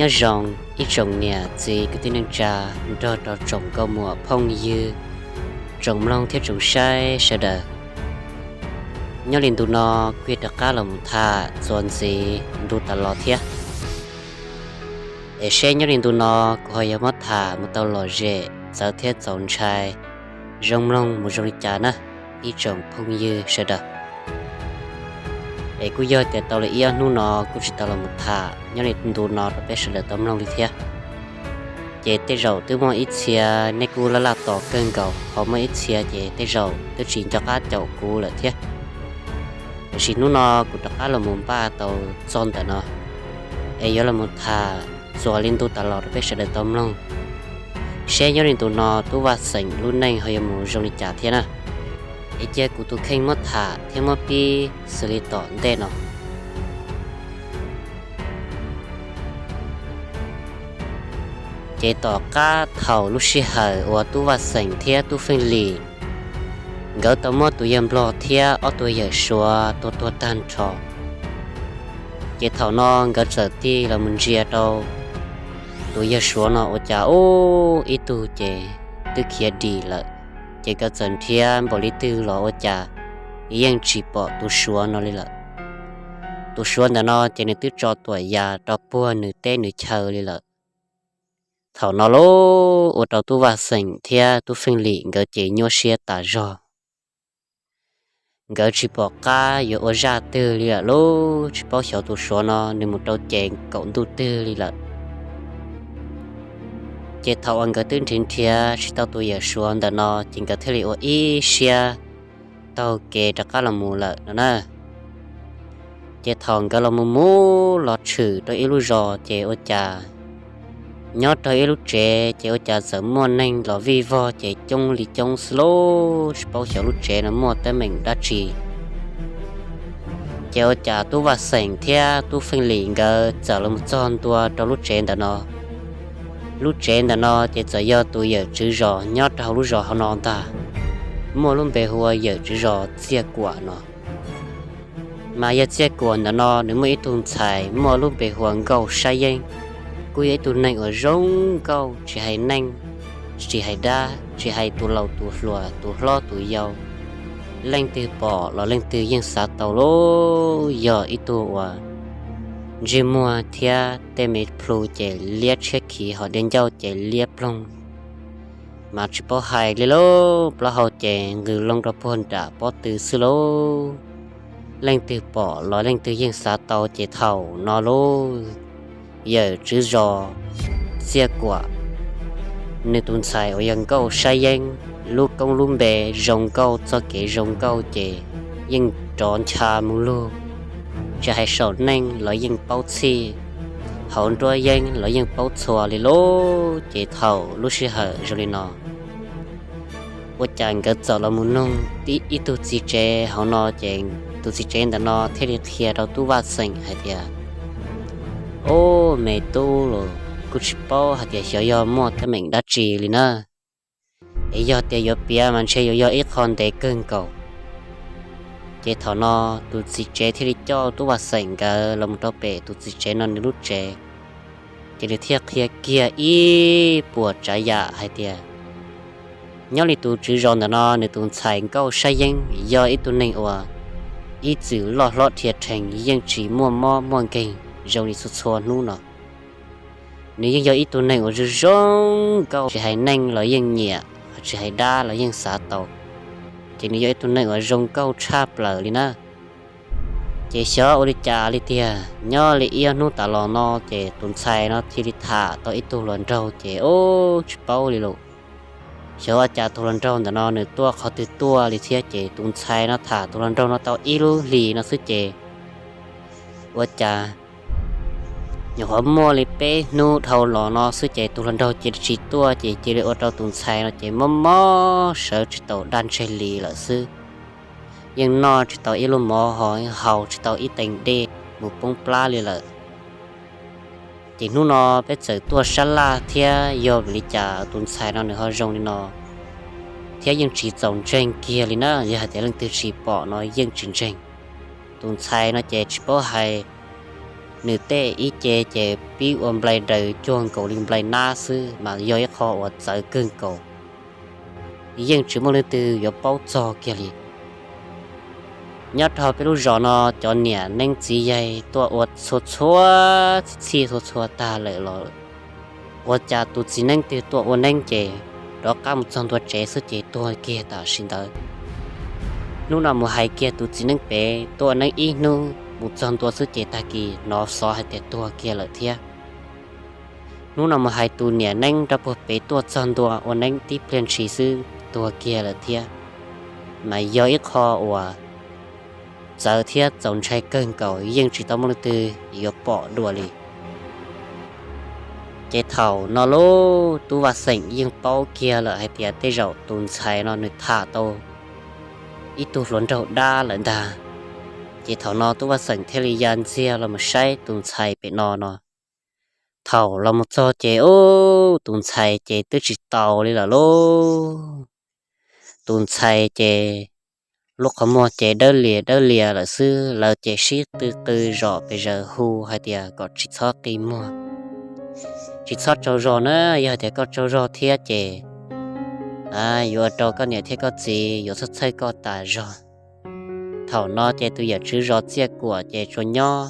Nyob zoo ib tsoom niam txiv kwv tij neej tsa nrog rau tsoom nkauj muam phooj ywg, tsoom mloog thiab tsoom saib sawv daws. Nyob li ntu no kuj yog rov qab los mus tham txuas ntxiv ntu tas los thiab. Es seb nyob li ntu no kuv ho yuav muab tham mus tau lom zem txawv thiab txaus ntshai, zoo mloog mus zoo li cas na ib tsoom phooj ywg sawv daws. Es kuj yog tias tau li ib ob hnub no kuj tsis tau los mus tham nyob li ntu no rau peb sawv daws tau mloog li thiab. Ces tej zaum twb muaj ib txhia nej kuj laj laj tos kawg nkaus, ho muaj ib txhia ces tej zaum twb tsis nco qab caum kuv lawm thiab. Tiam sis hnub no kuv rov qab los mus npaj tau txog ntawm no, es yuav los mus tham txuas li ntu tas los rau peb sawv daws tau mloog, seb nyob li ntu no Tub Vaj Xeem lub neej ho yuav mus zoo li cas thiab na. Es cia kuv tus kheej muab tham thiab muab pib xws li tom ntej no. Ces tom qab thaum lub sij hawm uas Tub Vaj Xeem thiab Tub Feej Lim nkawd tau muab tus yawg nplog thiab ob tug yawm suav tua tuag tag nrho, ces thaum no nkawd txawm tig los mus ntsia rau tus yawg suav no ua cas ub ib tug ces twb khiav dim lawm. Ces nkawd txawm nrhiav npaum li twg los ua cas yeej tsis pom tus suav no li lawm. Tus suav ntawm no ces nws twb tso tuam yas rau puag nws teb nws chaw li lawm. Thaum no lauj, ua rau Tub Vaj Xeem thiab Tub Feej Lim nkawd ces nyuaj siab tas zog. Nkawd tsis pom qab yuav ua zaj twg li lawm lauj, tsis paub xyov tus suav no nws mus rau ces kaum ntuj twg li lawm. Ces thaum uas nkawd twb nrhiav nrhiav tsis tau tus yawm suav ntawm no ces nkawd thiaj li ua ib siab taug kev rov qab los mus lawm no na. Ces thaum nkawd los mus mus los tshwm rau ib lub zos ces ua cas nyob rau ib lub tsev ces ua cas txawm muaj neeg los vij vog ces coob li coob xwb lauj, tsis paub xyov lub tsev no muaj teeb meem dab tsi. Ces ua cas Tub Vaj Xeem thiab Tub Feej Lim nkawd txawm los mus txog ntua rau lub tsev ntawm no. Lub tsev ntawm no ces txawm yog tus yawm tswv zos nyob rau hauv lub zos hauv no ntag, muaj lub npe hu ua yawm tswv zos Txiaj Kuam no. Mas yawg Txiaj Kuam ntawm no nws muaj ib tug ntxhais muaj lub npe hu ua Nkauj Sab Yeeb, kuj yog ib tug neeg uas zoo nkauj tsis hais neeg, tsis hais dab, tsis hais tus laus tus hluas tus hlob tus yau, leej twg pom los leej twg yeej xav tau lauj, yog ib tug uas ntsej muag thiab tej me plhu ces liab tshiab khiv ho dej ncauj ces liab ploog. Mas tsis paub hais li lauj, plaub hau ces nqws loo rau puag nram pob tw xwb lauj, leej twg pom los leej twg yeej xav tau ces thaum no lauj, yawm tswv zos Txiaj Kuam, nws tus ntxhais uas yog Nkauj Sab Yeeb, lub koob lub npe zoo nkauj txoj kev zoo nkauj ces yeej rov ncha mus lug, tsis hais saum neej los yeej paub txhij, hauv nruab yeeb los yeej paub txhua li lauj. Ces thaum lub sij hawm zoo li no, ua cas nkawd txawm los mus nug tib ib tug txiv tsev hauv no ces tus txiv tsev ntawm no thiaj li qhia rau Tub Vaj Xeem hais tias, Ob, me tub los kuj tsis paub hais tias xyov yog muaj teeb meem dab tsi li na, es yog tias yuav piav mas ntshe yuav yog ib qho ntev kawg nkaus. Ces thaum no tus txiv tsev thiaj li coj Tub Vaj Xeem nkawd los mus rau pem tus txiv tsev no nws lub tsev, ces nws thiaj qhia kiag ib puas tsav yam hais tias, nyob li tus tswv zos ntawm no nws tus ntxhais Nkauj Sab Yeeb yog ib tug neeg uas ib txwm loj hlob dhia rhees yeej tsis muaj mob muaj nkeeg zoo li txhua txhua hnub no. Nws yeej yog ib tug neeg uas zoo zoo nkauj, tsis hais neeg los yeej nyiam, tsis hais dab los yeej xav tau. Ces nws yog ib tug neeg uas zoo nkauj tshaj plaws li na. Ces xyov ua li cas li tiag, nyob li ib ob hnub tas los no ces tus ntxhais no thiaj li tham tau ib tug hluas nraug ces ub tsis paub li lawm. Xyov ua cas tus hluas nraug ntawm no nws tuaj qhov twg tuaj li thiab ces tus ntxhais no tham tus hluas nraug no tau ib lub hlis no xwb ces ua cas nyuam qhuav muaj li peb hnub dhau los no xwb ces tus hluas nraug cia li tsis tuaj ces cia li ua rau tus ntxhais no ces mob mob sawv tsis tau daj ntseg li lawm xwb. Yeej noj tsis tau ib lub mov ho haus tsis tau ib teev dej, mus poob plab li lawm. Ces hnub no peb txawm tuaj sab laj thiab yog vim li cas tus ntxhais no nws ho zoo li no thiab yeej tsis txaus ntseeg kiag li na, yog hais tias leej twg tsis pom no yeej tsis ntseeg. Tus ntxhais no ces tsis paub hais Nws tej ib ce ces pib ua nplai daws cuag nkaus li nplai nab xwb, mas yog ib qho uas txawv kawg nkaus, yeej tsis muaj leej twg yuav paub txog kiag li. Nyob rau peb lub zos no, cov niam neeb txiv yaig tuaj ua txhua txhua txhij txhij txhua txhua tag lawm los ua cas tus txiv neeb twg tuaj ua neeb ces rov qab mus txog ntua tsev xwb ces tuag kiag tam sim ntawd. Hnub no mus hais kiag tus txiv neeb pem tuaj ua neeb ib hnub mus txog ntua xwb ces tag kis hnov xov hais tias tuag kiag lawm thiab. Hnub no mus hais tus niam neeb rau puag pem tuaj txog ntua ua neeb tib pliag ntshis xwb tuag kiag lawm thiab. Mas yog ib qho uas txawv thiab txaus ntshai kawg nkaus, yeej tsis tau muaj leej twg yuav pom dua li. Ces thaum no lauj, Tub Vaj Xeem yeej paub kiag lawm hais tias tej zaum tus ntxhais no nws tham tau ib tug hluas nraug dab lawm ntag. Ces thaum no Tub Vaj Xeem thiaj li ya ntxiag los mus saib tus ntxhais pem no no. Thaum los mus txog ces ub, tus ntxhais ces twb tsis taus li lawm lauj. Tus ntxhais ces lub qhov muag ces dawb lias dawb lias lawm xwb, lawv ces sib qw qw zom pes zaws hu hais tias kom tsis txhob qi muag, tsis txhob tsaug zog na, yog hais tias koj tsaug zog thiab ces yuav ua rau koj niam thiab koj txiv yuav txhawj txhawj koj tas zog. Thaum no ces tus yawm tswv zos Txiaj Kuam ces tsuas nyob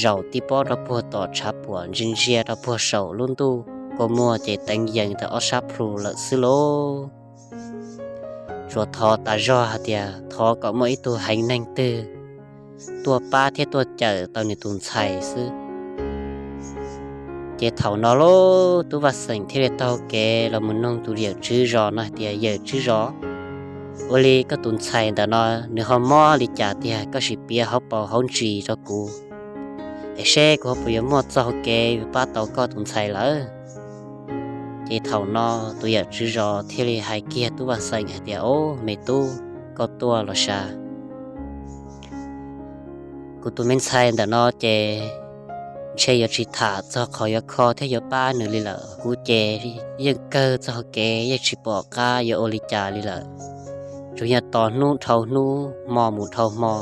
zaum tib pob rau puag tom tshav puam ntsia ntsia rau puag saum lub ntuj kua muag ces teev yees tau ob sab plhu lawm xwb lauj. Tsuas thov tas zog hais tias thov kom muaj ib tug heev neeg twg tuaj pab thiab tuaj cawm tau nws tus ntxhais xwb. Ces thaum no lauj, Tub Vaj Xeem thiaj li taug kev los mus nug tus yawm tswv zos no hais tias, Yawm tswv zos, ua li koj tus ntxhais ntawm no nws ho mob li cas tiag, koj sim piav hauv paus hauv ntsis rau kuv es seb kuv ho puas yuav muaj txoj hau kev pab tau koj tus ntxhais lawm. Ces thaum no tus yawm tswv zos thiaj li hais kiag Tub Vaj Xeem hais tias, Ob, me tub, koj tuaj los sav. Kuv tus me ntxhais ntawm no ces ntshe yuav tsis tham txog qhov yuav kho thiab yuav pab nws li lawm. Kuv ces yeej kawg txog kev yeej tsis pom qab yuav ua li cas li lawm. Tsuas yog tos hnub dhau hnub, hmo mus dhau hmo,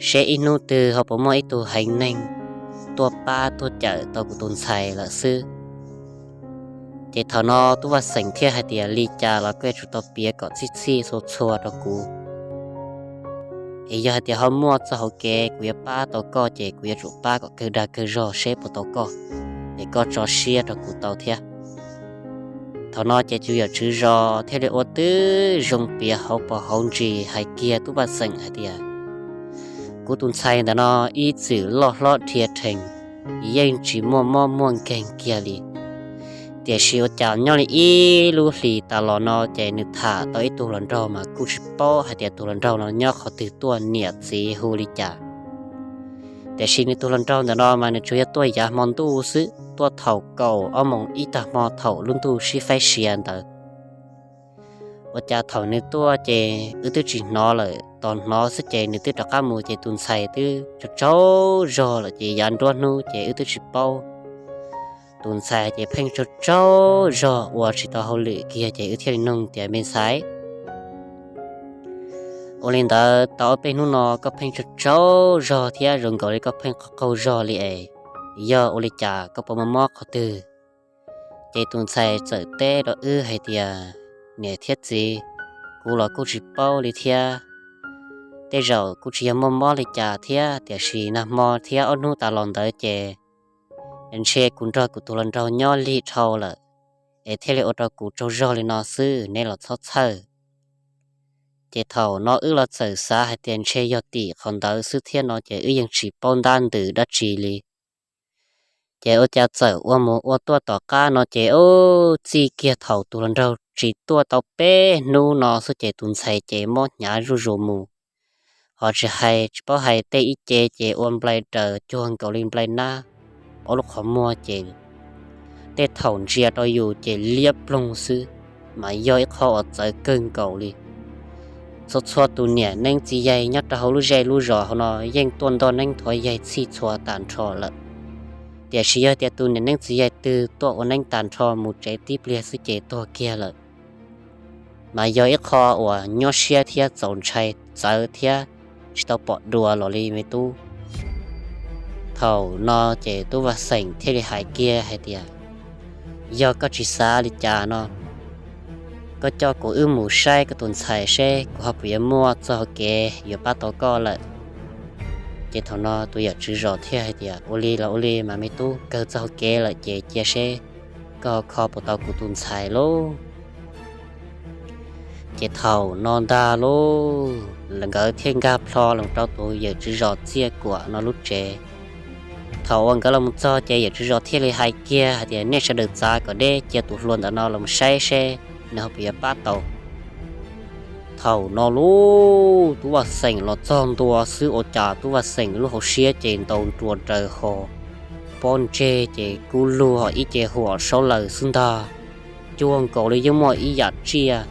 seb ib hnub twg ho puas muaj ib tug heev neeg tuaj pab tuaj cawm tau kuv tus ntxhais lawm xwb. Ces thaum no Tub Vaj Xeem thiaj hais tias, Li cas los koj yuav tsum tau piav kom txhij txhij txhua txhua rau kuv, es yog hais tias ho muaj txoj hauv kev kuv yuav pab tau koj ces kuv yuav tsum pab kom kawg dag kawg zog seb puas tau koj, es koj tso siab rau kuv tau thiab. Thaum no ces tus yawm tswv zos thiaj li ua tib zoo piav hauv paus hauv ntsis hais kiag Tub Vaj Xeem hais tias, Kuv tus ntxhais ntawm no ib txwm loj hlob dhia rhees, yeej tsis muaj mob muaj nkeeg kiag li. Tiam sis ua cas nyob li ib lub hlis tas los no ces nws tham tau ib tug hluas nraug mas kuj tsis paub hais tias tus hluas nraug no nyob qhov twg tuaj, niam txiv hu li cas. Tiam sis nws tus hluas nraug ntawm no mas nws tsuas yog tuaj yav hmo ntuj xwb, tuaj thaum kaum ob moos ib tag hmo thaum lub ntuj sib faib sia ntawd. Ua cas thaum nws tuaj ces wb twb tsis hnov lawm, tos hnov xwb ces nws twb rov qab mus ces tus ntxhais twb tsaug tsaug zog lawm ces yav nruab hnub ces wb twb tsis paub. Tus ntxhais ces pheej tsaug tsaug zog ua tsis tau hauj lwm kiag ces wb thiaj li nug tias, Me ntxhais, ua li ntawd tau ob peb hnub no koj pheej tsaug tsaug zog thiab zoo nkaus li koj pheej qaug qaug zog li es, yog ua li cas, koj puas muaj mob qhov twg? Ces tus ntxhais txawm teb rau wb hais tias, Niam thiab txiv, kuv los kuj tsis paub li thiab. Tej zaum kuj tsis yog muaj mob li cas thiab, tiam sis nag hmo thiab ob hnub tas los ntawd ces ntshe kuv nrog kuv tus hluas nraug nyob lig dhau lawm, es thiaj li ua rau kuv tsaug zog li no xwb, neb los txhob txhawj. Ces thaum no wb los txawm xav hais tias ntshe yog tim qhov ntawd xwb thiab no ces wb yeej tsis paub ntab ntws dab tsi li. Ces ua cas txawm ua mus ua tuaj tom qab no ces ub, txij kiag thaum tus hluas nraug tsis tuaj tau peb hnub no xwb ces tus ntxhais ces mob hnyav zuj zus mus. Ho tsis hais tsis paub hais tej ib ce ces ua nplai raws cuag nkaus li nplai nab, ob lub qhov muag ces tej thaum ntsia rau yus ces liab ploog xwb, mas yog ib qho uas txawv kawg nkaus li. Txhua txhua tus niam neeb txiv yaig nyob rau hauv lub zej lub zos hauv no yeej tuaj ntoj neeb thov yaig txhij txhua tag nrho lawm. Tiam sis yog tias tus niam neeb txiv yaig twg tuaj ua neeb tag nrho mus tsev tib pliag xwb ces tuag kiag lawm. Mas yog ib qho uas nyuaj siab thiab txaus ntshai txawv thiab tsis tau pom dua los li me tub. Thaum no ces tub Vaj Xeem thiaj li hais kiag hais tias, yog koj tsis xav li cas no, koj coj kuv wb mus saib koj tus ntxhais seb kuv ho puas yuav muaj txoj hauv kev yuav pab tau koj lawm. Ces thaum no tus yawm tswv zos thiaj hais tias, ua li los ua li mas me tub, kawg txoj hauv kev lawm ces cia seb koj ho kho puas tau kuv tus ntxhais lauj. Ces thaum no ntag lauj, nkawd thiaj nkag plho los rau tus yawm tswv zos Txiaj Kuam no lub tsev. Thaum uas nkawd los mus txog ces yawm tswv zos thiaj li hais kiag hais tias, nej sawv daws txav kom deb, cia tus hluas ntawm no los saib seb nws ho puas yuav pab tau. Thaum no lauj, tub Vaj Xeem los txog ntua xwb ua cas tub Vaj Xeem lub hauv siab ces ntaus nruas raws hos, pob ntseg ces kub lug hos ib ce huam saub laws xwb ntag. Cuag nkaus li yeej muaj ib yam tsiaj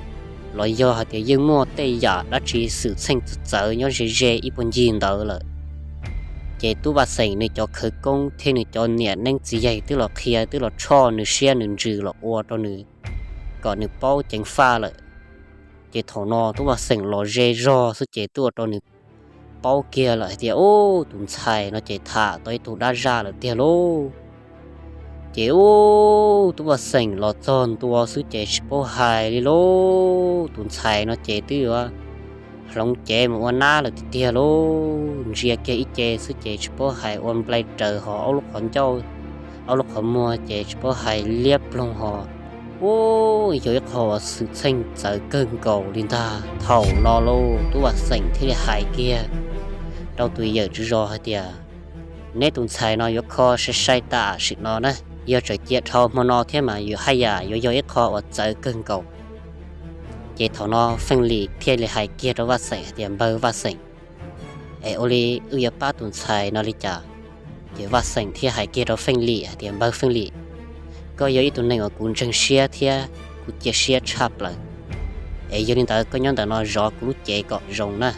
los yog hais tias yeej muaj tej yam dab tsi xwm txheej txawv txawv nyob ze ze ib puag ncig ntawd lawm. Ces tub Vaj Xeem nws cov khawv koob thiab nws cov niam neeb txiv yaig twb los qhia twb los tshoj nws siab nws ntsws los ua rau nws kom nws paub ceev faj lawm. Ces thaum no tub Vaj Xeem los ze zog xwb ces twb ua rau nws paub kiag lawm hais tias, ub, tus ntxhais no ces tham tau ib tug dab zaj lawm tiag lauj. Ces ub, tub Vaj Xeem los txog ntua xwb ces tsis paub hais li lauj, tus ntxhais no ces twb yuav hloov cev mus ua nab lawm tiag tiag lauj. Ntsia kiag ib ce xwb ces tsis paub hais ua nplai raws hos ob lub qhov ncauj, ob lub qhov muag ces tsis paub hais liab ploog hos. Ub, yog ib qho uas xwm txheej txawv kawg nkaus li ntag. Thaum no lauj, tub Vaj Xeem thiaj li hais kiag rau tus yawm tswv zos hais tias, neb tus ntxhais no yuav kho sai sai tam sim no na, yog tseem cia dhau hmo no thiab mas yus haj yam yuav yog ib qho uas txawv kawg nkaus. Ces thaum no Feej Lim thiaj li hais kiag rau Vaj Xeem hais tias, npawg Vaj Xeem, es ua li wb yuav pab tus ntxhais no li cas? Ces Vaj Xeem thiaj hais kiag rau Feej Lim hais tias, npawg Feej Lim, koj yog ib tug neeg uas kuv ntseeg siab thiab kuv cia siab tshaj plaws, es yog li ntawd koj nyob ntawm no zov kuv lub cev kom zoo na.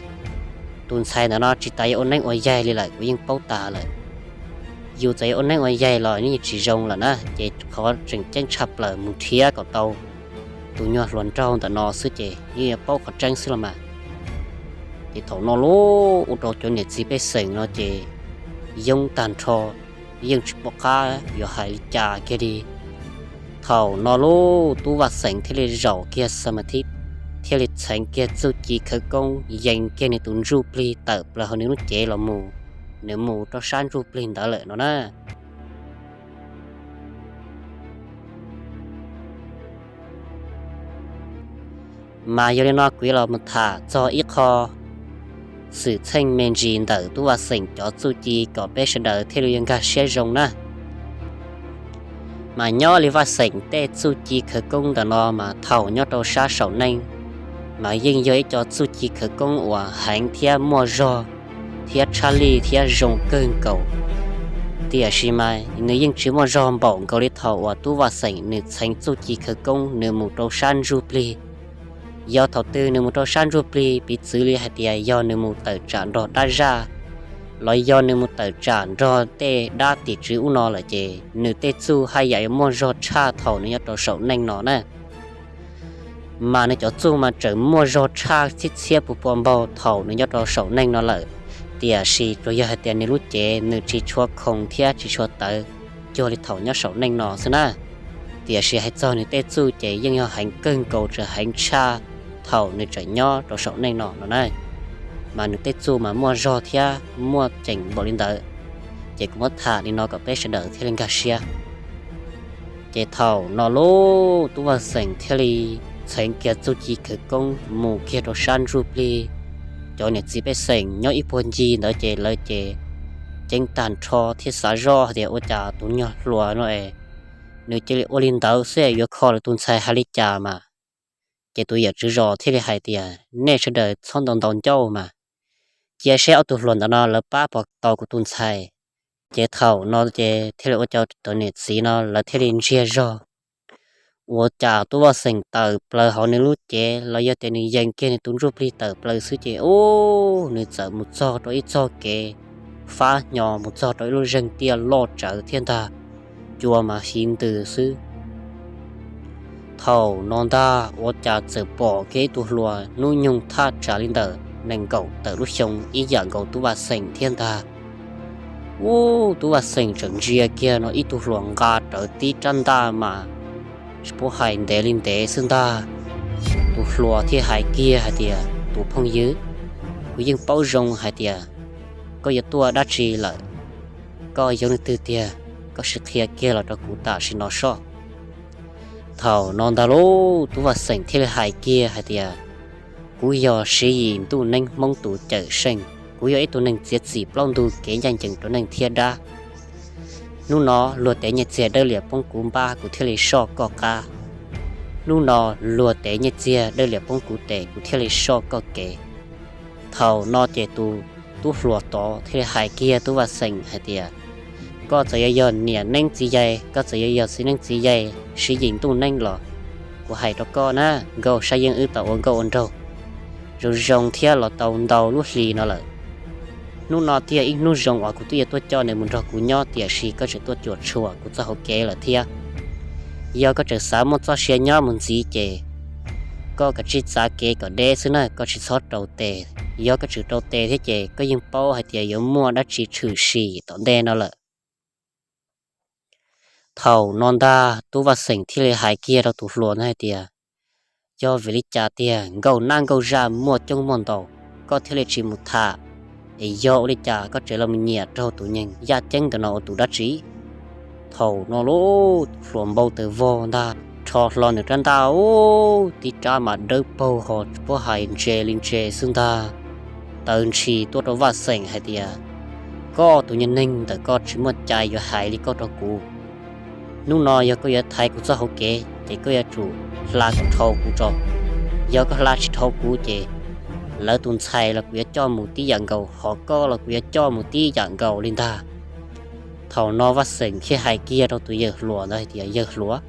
Tus ntxhais ntawm no tsis tas yuav ua neeb ua yaig li lawm, kuv yeej paub tas lawm. Yus txawm yuav ua neeb ua yaig los yeej tsis zoo lawm na, ces qhov tseem ceeb tshaj plaws mus nrhiav kom tau tus nyuag hluas nraug ntawm no xwb ces yeej yuav paub qhov tseeb xwb los mas. Ces thaum no lauj, ua rau cov niam txiv pej xeem no ces yoob tag nrho, yeej tsis pom qab yuav hais li cas kiag li. Thaum no lauj, tub Vaj Xeem thiaj li zaum kiag xa ma thib, thiaj li txheev kiag txuj ci khawv koob yees kiag nws tus ntsuj plig tawm plaws hauv nws lub cev los mus, nws mus rau sab ntsuj plig ntawd lawm no na. Mas yog li no kuv yuav los mus tham txog ib qho xwm txheej me ntsis ntawm tub Vaj Xeem cov txuj ci kom peb sawv daws thiaj li yuav nkag siab zoo na. Mas nyob li Vaj Xeem tej txuj ci khawv koob ntawm no mas thaum nyob rau sab saum neej mas yeej yog ib co txuj ci khawv koob uas heev thiab muaj zog thiab tshaj lij thiab zoo kawg nkaus. Tiam sis mas nws yeej tsis muaj zog npaum nkaus li thaum uas tub Vaj Xeem nws txheev txuj ci khawv koob nws mus rau sab ntsuj plig. Yog thaum twg nws mus rau sab ntsuj plig, piv txwv li hais tias yog nws mus tawm tsam nrog dab zaj, los yog nws mus tawm tsam nrog tej dab tim tswv ub no lawm ces nws tej txuj haj yam yuav muaj zog tshaj thaum nws nyob rau saum neej no na. Mas nws cov txuj mas tseem muaj zog tshaj txhib txhiab puas pua npaug thaum nws nyob rau saum neej no lawm. Tiam sis tsuas yog hais tias nws lub cev nws tsis tshua khoom thiab tsis tshua tawv cuag li thaum nyob saum neej no xwb na. Tiam sis hais txog nws tej txuj ces yeej yog heev kawg nkaus tseem heev tshaj thaum nws tseem nyob rau saum neej no no na. Mas nws tej txuj mas muaj zog thiab muaj ceem npaum li ntawd, ces kuv muab tham li no kom peb sawv daws thiaj li nkag siab. Ces thaum no lauj, tub Vaj Xeem thiaj li txheev kiag txuj ci khawv koob mus kiag rau sab ntsuj plig. Cov niam txiv pej xeem nyob ib puag ncig ntawd ces lawv ces ceeb tag nrho thiab xav zoj hais tias ua cas tus nyuag hluas no es nws cia li ua li ntawd xwb yuav kho lawv tus ntxhais hais li cas mas. Ces tus yawm tswv zos thiaj li hais tias nej sawv daws txhob ntau ntau ncauj mas, cia seb ob tug hluas ntawm no lawv pab puas tau kuv tus ntxhais. Ces thaum no ces thiaj li ua cov niam txiv no lawv thiaj li ntsiag zog. Ua cas tub Vaj Xeem tawm plaws hauv nws lub cev los yog tias nws yees kiag nws tus ntsuj plig tawm plaws xwb ces ub, nws txawm mus txog rau ib txoj kev fab hnyo mus txog rau ib lub zeeg tiaj loj tsawv thiab ntag, cua mas hiv ntws xwb. Thaum no ntag ua cas txawm pom kiag ib tug hluas hnub nyoog thaj tsam li ntawm nees nkaum tawm lub xyoo ib yam nkaus tub Vaj Xeem thiab ntag. Ub, tub Vaj Xeem tseem ntsia kiag no ib tug hluas nqa rawv tib rab ntaj mas tsis paub hais ntev li ntev xwb ntag. Tus hluas thiaj hais kiag hais tias, tus phooj ywg, kuv yeej paub zoo hais tias koj yuav tuaj dab tsi lawm. Koj yog leej twg tiag, koj sim qhia kiag los rau kuv tam sim no soj. Thaum no ntag lauj, tub Vaj Xeem thiaj li hais kiag hais tias, kuv yog Siv Yim ntuj neeb Hmoob tus cawm seej, kuv yog ib tug neeg txiav txim plaub ntug kev ncaj ncees rau neeg thiab dab. Hnub no luag tev nyiaj txiag dawb liam poob kuv npab, kuv thiaj li soj koj qab. Hnub no luag tev nyiaj txiag dawb liam poob kuv tes, kuv thiaj li soj koj kev. Thaum no ces tus tub hluas tod thiaj li hais kiag tub Vaj Xeem hais tias, koj txawm yuav yog niam neeb txiv yaig, koj txawm yuav yog txiv neeb txiv yaig Siv Yim ntuj neeb los, kuv hais rau koj na, nkauj Sab Yeeb wb tau ua nkauj ua nraug zoo zoo thiab los tau ntau lub hlis no lawm. Hnub no thiaj yog ib hnub zoo uas kuv twb yuav tuaj coj nws mus nrog kuv nyob, tiam sis koj tseem tuaj cuam tshuam kuv txoj hauv kev lawm thiab. Yog koj tseem xav muaj txoj sia nyob mus ntxiv ces koj kav tsij txav kev kom deb xwb na, koj tsis txhob rau tes. Yog koj tseem rau tes thiab ces koj yeej paub hais tias yuav muaj dab tsi tshwm sim tom ntej no lawm. Thaum no ntag tub Vaj Xeem thiaj li hais kiag rau tus hluas ntawd hais tias, yog vim li cas tiag nkauj nab nkauj zaj muaj coob muaj ntau, koj thiaj li tsis mus tham? Es yog ua li cas koj tseem los nyiam raug tus neeg yaj ceeb ntawm no ua tus dab tsi? Thaum no lauj, tus hluas npau taws vog ntag, rho hlo nws rab ntaj, ub, tib rab mas dawb paug ho tsis paub hais ntse li ntse xwb ntag. Taw ntshis tuaj rau Vaj Xeem hais tias, koj tus nyuag neeg ntawm koj tsis muaj cai yuav hais li koj rau kuv. Hnub no yog koj yuav thaiv kuv txoj hauv kev ces koj yuav tsum hla kom dhau kuv tso. Yog koj hla tsis dhau kuv ces lawv tus ntxhais los kuv yuav coj mus tib yam nkaus, ho koj los kuv yuav coj mus tib yam nkaus li ntag. Thaum no Vaj Xeem thiaj hais kiag rau tus yawg hluas ntawd hais tias, yawg hluas,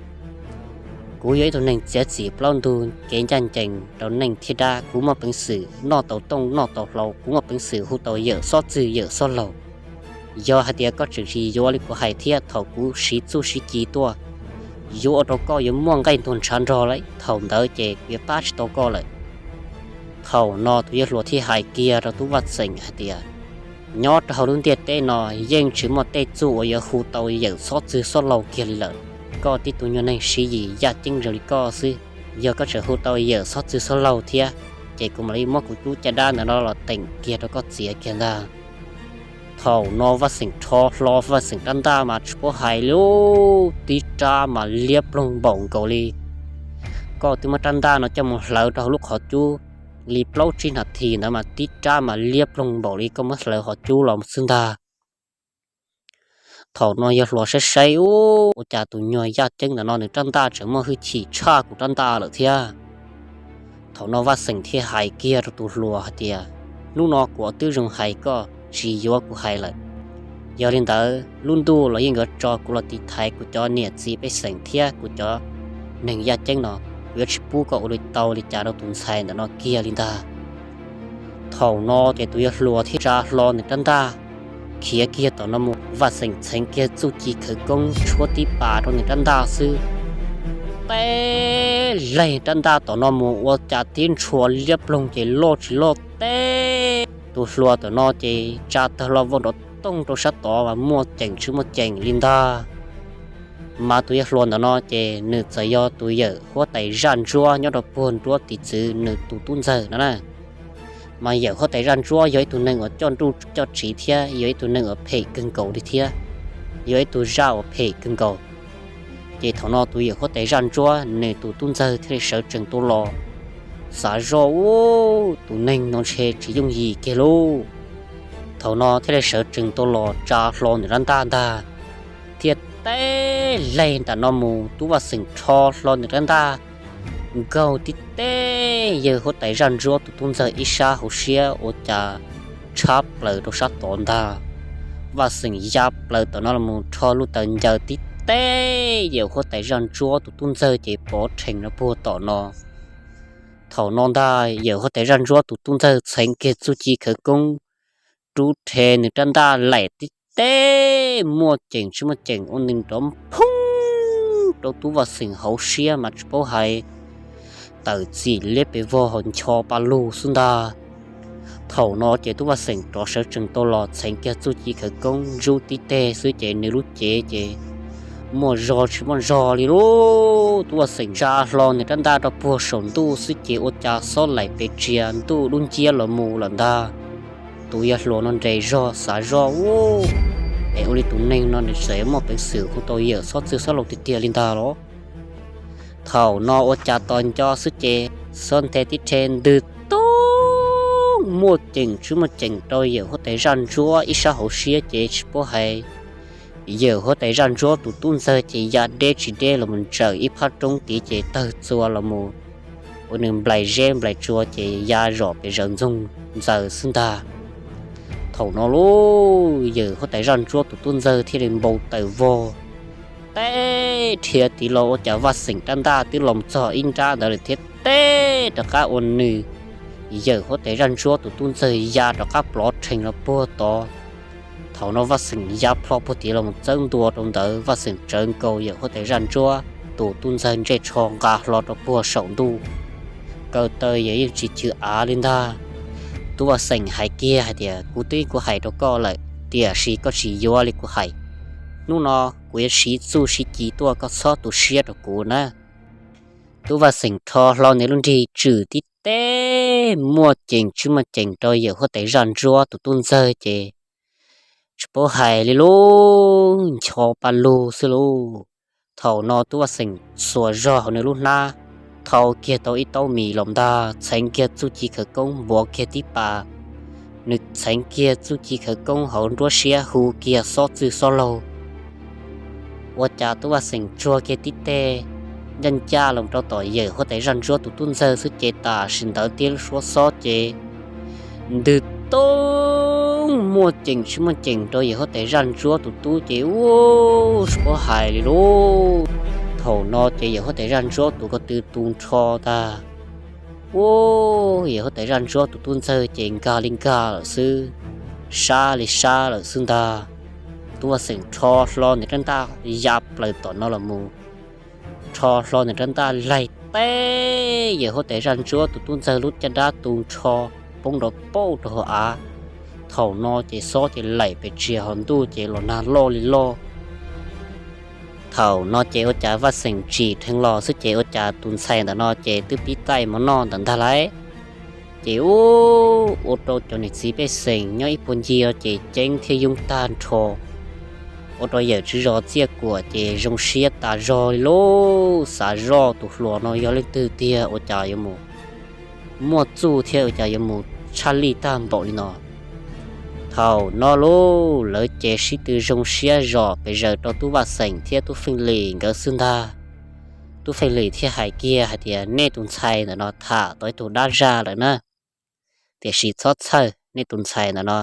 kuv yog ib tug neeg txiav txim plaub ntug kev ncaj ncees rau neeg thiab dab, kuv muaj peev xwm noj tau tooj noj tau hlau, kuv muaj peev xwm hu tau yawm xob txwg yawm xob laug. Yog hais tias koj tseem tsis yuav li kuv hais thiab thaum kuv siv txuj siv ci tuaj, yuav ua rau koj yuav muaj nqaij ntuag ntshav nrog lawm, thaum ntawd ces kuv yuav pab tsis tau koj lawm. Thaum no tus yawg hluas thiaj hais kiag rau tub Vaj Xeem hais tias, nyob rau hauv lub ntiaj teb no yeej tsis muaj tej txuj uas yuav hu tau yawm xob txwg xob laug kiag li lawm. Koj tib tug nyuag neeg Siv Yim yaj ceeb zoo li koj xwb, yog koj tseem hu tau yawm xob txwg xob laug thiab ces kuv mam li muab kuv cub caj dab ntawm no los teem kiag rau koj txiav kiag ntag. Thaum no Vaj Xeem rho hlo Vaj Xeem rab ntaj mas tsis paub hais li, tib rab mas liab ploog npaum nkaus li koj twb muab rab ntaj no coj mus hlawv rau hauv lub qhov cub li plaub tsib nas this ntawd mas tib rab mas liab ploog npaum li koj muab hlawv qhov cub los xwb ntag. Thaum no yawg hluas saib saib, ub, ua cas tus nyuag yaj ceeb ntawm no nws rab ntaj tseem muaj hwj chim tshaj kuv rab ntaj lawm thiab. Thaum no Vaj Xeem thiaj hais kiag rau tus hluas hais tias, hnub no kuv twb zoo hais koj tsis yuav kuv hais lawm. Yog li ntawd lub ntuj los yeej yuav tso kuv los tiv thaiv kuv cov niam txiv pej xeem thiab kuv cov neeg yaj ceeb no, kuv yuav tsis pub koj ua li tau li cas rau tus ntxhais ntawm no kiag li ntag. Thaum no ces tus yawg hluas thiaj tsa hlo nws rab ntaj, khiav kiag tom no mus, Vaj Xeem txheev kiag txuj ci khawv koob tshuab tib pas rau nws rab ntaj xwb, teb laig rab ntaj tom no mus ua cas tib ntshua liab ploog ces loj tsis loj teb. Tus hluas tom no ces tsa tawg hlo vau nrov tooj rau sab tod mas muaj ceem tsis muaj ceem li ntag. Mas tus yawg hluas ntawm no ces nws txawm yog tus yawm huab tais zaj ntsuab nyob rau puag nruab tiv txwv nws tus tub ntxawg no na. Mas yawm huab tais zaj ntsuab yog ib tug neeg uas coj nruj coj tsiv thiab yog ib tug neeg uas phem kawg nkaus li thiab, yog ib tug zaj uas phem kawg nkaus. Ces thaum no tus yawm huab tais zaj ntsuab nws tus tub ntxawg thiaj li sawv tsees tau los, xav zoj, ub, tus neeg no ntshe tsis yooj yim kiag lauj. Thaum no thiaj li sawv tsees tau los tsa hlo nws rab ntaj ntag, thiaj teb laig nram no mus, tub Vaj Xeem rho hlo nws rab ntaj nkaug tib teb yawg huab tais zaj ntsuab tus tub ntxawg ib sab hauv siab ua cas tshab plaws rau sab tod ntag. Vaj Xeem ya plaws tom no los rho lub taw ncaws tib teb yawm huab tais zaj ntsuab tus tub ntxawg ces pov rhees rau puag tom no. Thaum no ntag yawm huab tais zaj ntsuab tus tub ntxawg txheev kiag txuj ci khawv koob, rub rhe nws rab ntaj laim tib teb muaj ceem tsis muaj ceem ua nws nrov phooj rau tub Vaj Xeem hauv siab mas tsis paub hais, tawm txim liab pes vog ncho pa lug xwb ntag. Thaum no ces tub Vaj Xeem rov sawv tsees tau los txheev kiag txuj ci khawv koob ntsub tib teg xwb ces nws lub cev ces muaj zog tsis muaj zog li lauj. Tub Vaj Xeem tsa hlo nws rab ntaj rau puag saum ntuj xwb ces ua cas xob laim pes tsia ntuj dub nciab los mus lawm ntag. Tus yawg hluas no nres zog xav zog, es ua li tus neeg no nws txawm muaj peev xwm hu tau yawm xob txwg xob laug tiag tiag li ntag los? Thaum no ua cas tos nco xwb ces xob nthe tib rhe ntws toob muaj ceem tsis muaj ceem rau yawm huab tais zaj ntsuab ib sab hauv siab ces tsis paub hais yawm huab tais zaj ntsuab tus tub ntxawg ces ya deb tsis deb los mus ntsawm ib phab roob tid ces tawg txua los mus ua nws nplaim zeb nplaim tsua ces ya zom pes zawv ntxoog ntxaws xwb ntag. Thaum no lauj, yawm huab tais zaj ntsuab tus tub ntxawg thiaj li npau taws vog teb rhiav tid los ua cas Vaj Xeem rab ntaj twb los txog ib nrab ntawd lawm thiab teb rov qab ua nws yawm huab tais zaj ntsuab tus tub ntxawg ya rov qab plov rhees los puag tod. Thaum no Vaj Xeem ya plho puag tid los mus txawb ntua rau ntawd, Vaj Xeem tsawv nkaus yawm huab tais zaj ntsuab tus tub ntxawg ntsej tsho nqa hlo rau puag saum ntuj, kaw taw yawm yeej tsis chwv av li ntag. Tub Vaj Xeem hais kiag hais tias, kuv twb kuv hais rau koj lawm tiam sis koj tsis yuav li kuv hais. Hnub no kuv yuav siv txuj siv ci tuaj, koj txhob tu siab rau kuv na. Tub Vaj Xeem rho hlo nws lub nrig tswm tib teg muaj ceem tsis muaj ceem rau yawm huab tais zaj ntsuab tus tub ntxawg ces tsis paub hais li lauj, ncho pa lug xwb lauj. Thaum no tub Vaj Xeem xuas zog hauv nws lub hnab, thau kiag tau ib taub mis los ntag, txheev kiag txuj ci khawv koob npuav kiag tib pas. Nws txheev kiag txuj ci khawv koob hauv nruab siab hu kiag xob txwg xob laug. Ua cas tub Vaj Xeem tsuag kiag tib teg ncaj ncaj los rau tom yawm huab tais zaj ntsuab tus tub ntxawg xwb ces tam sim ntawd tib lub suab xob ces ntws toob muaj ceem tsis muaj ceem rau yawm huab tais zaj ntsuab tus tub ces ua tsis paub hais li lauj. Thaum no ces yawm huab tais zaj ntsuab tus ko tw tu nrho tag. Ua yawm huab tais zaj ntsuab tus tub ntxawg ces nkag li nkag lawm xwb, sab li sab lawm xwb ntag. Tub Vaj Xeem rho hlo nws rab ntaj ya plaws tom no los mus, rho hlo nws rab ntaj laig teb yawm huab tais zaj ntsuab tus tub ntxawg lub caj dab tu nrho poob nrov pauj rau hauv av. Thaum no ces xob ces laim pes tsia hauv ntuj ces los nag loj li loj. Thaum no ces ua cas Vaj Xeem tsim dheev los xwb ces ua cas tus ntxhais ntawm no ces twb pib taij mov noj ntawm ntag lauj. Ces ua rau cov niam txiv pej xeem nyob ib puag ncig ces ceeb thiab yoob tag nrho, ua rau yawm tswv zos Txiaj Kuam ces zoo siab tas zog li lauj, xav zoj tus hluas no yog leej twg tiag ua cas yuav mus muaj txuj thiab ua cas yuav mus tshaj lij tag npaum li no. Thaum no lauj, lawv ces sib tw zoo siab zom pes zaws rau tub Vaj Xeem thiab tub Feej Lim nkawd xwb ntag. Tub Feej Lim thiaj hais kiag hais tias, nej tus ntxhais ntawm no tham tau ib tug dab zaj lawm na, tiam sis txhob txhawj, nej tus ntxhais ntawm no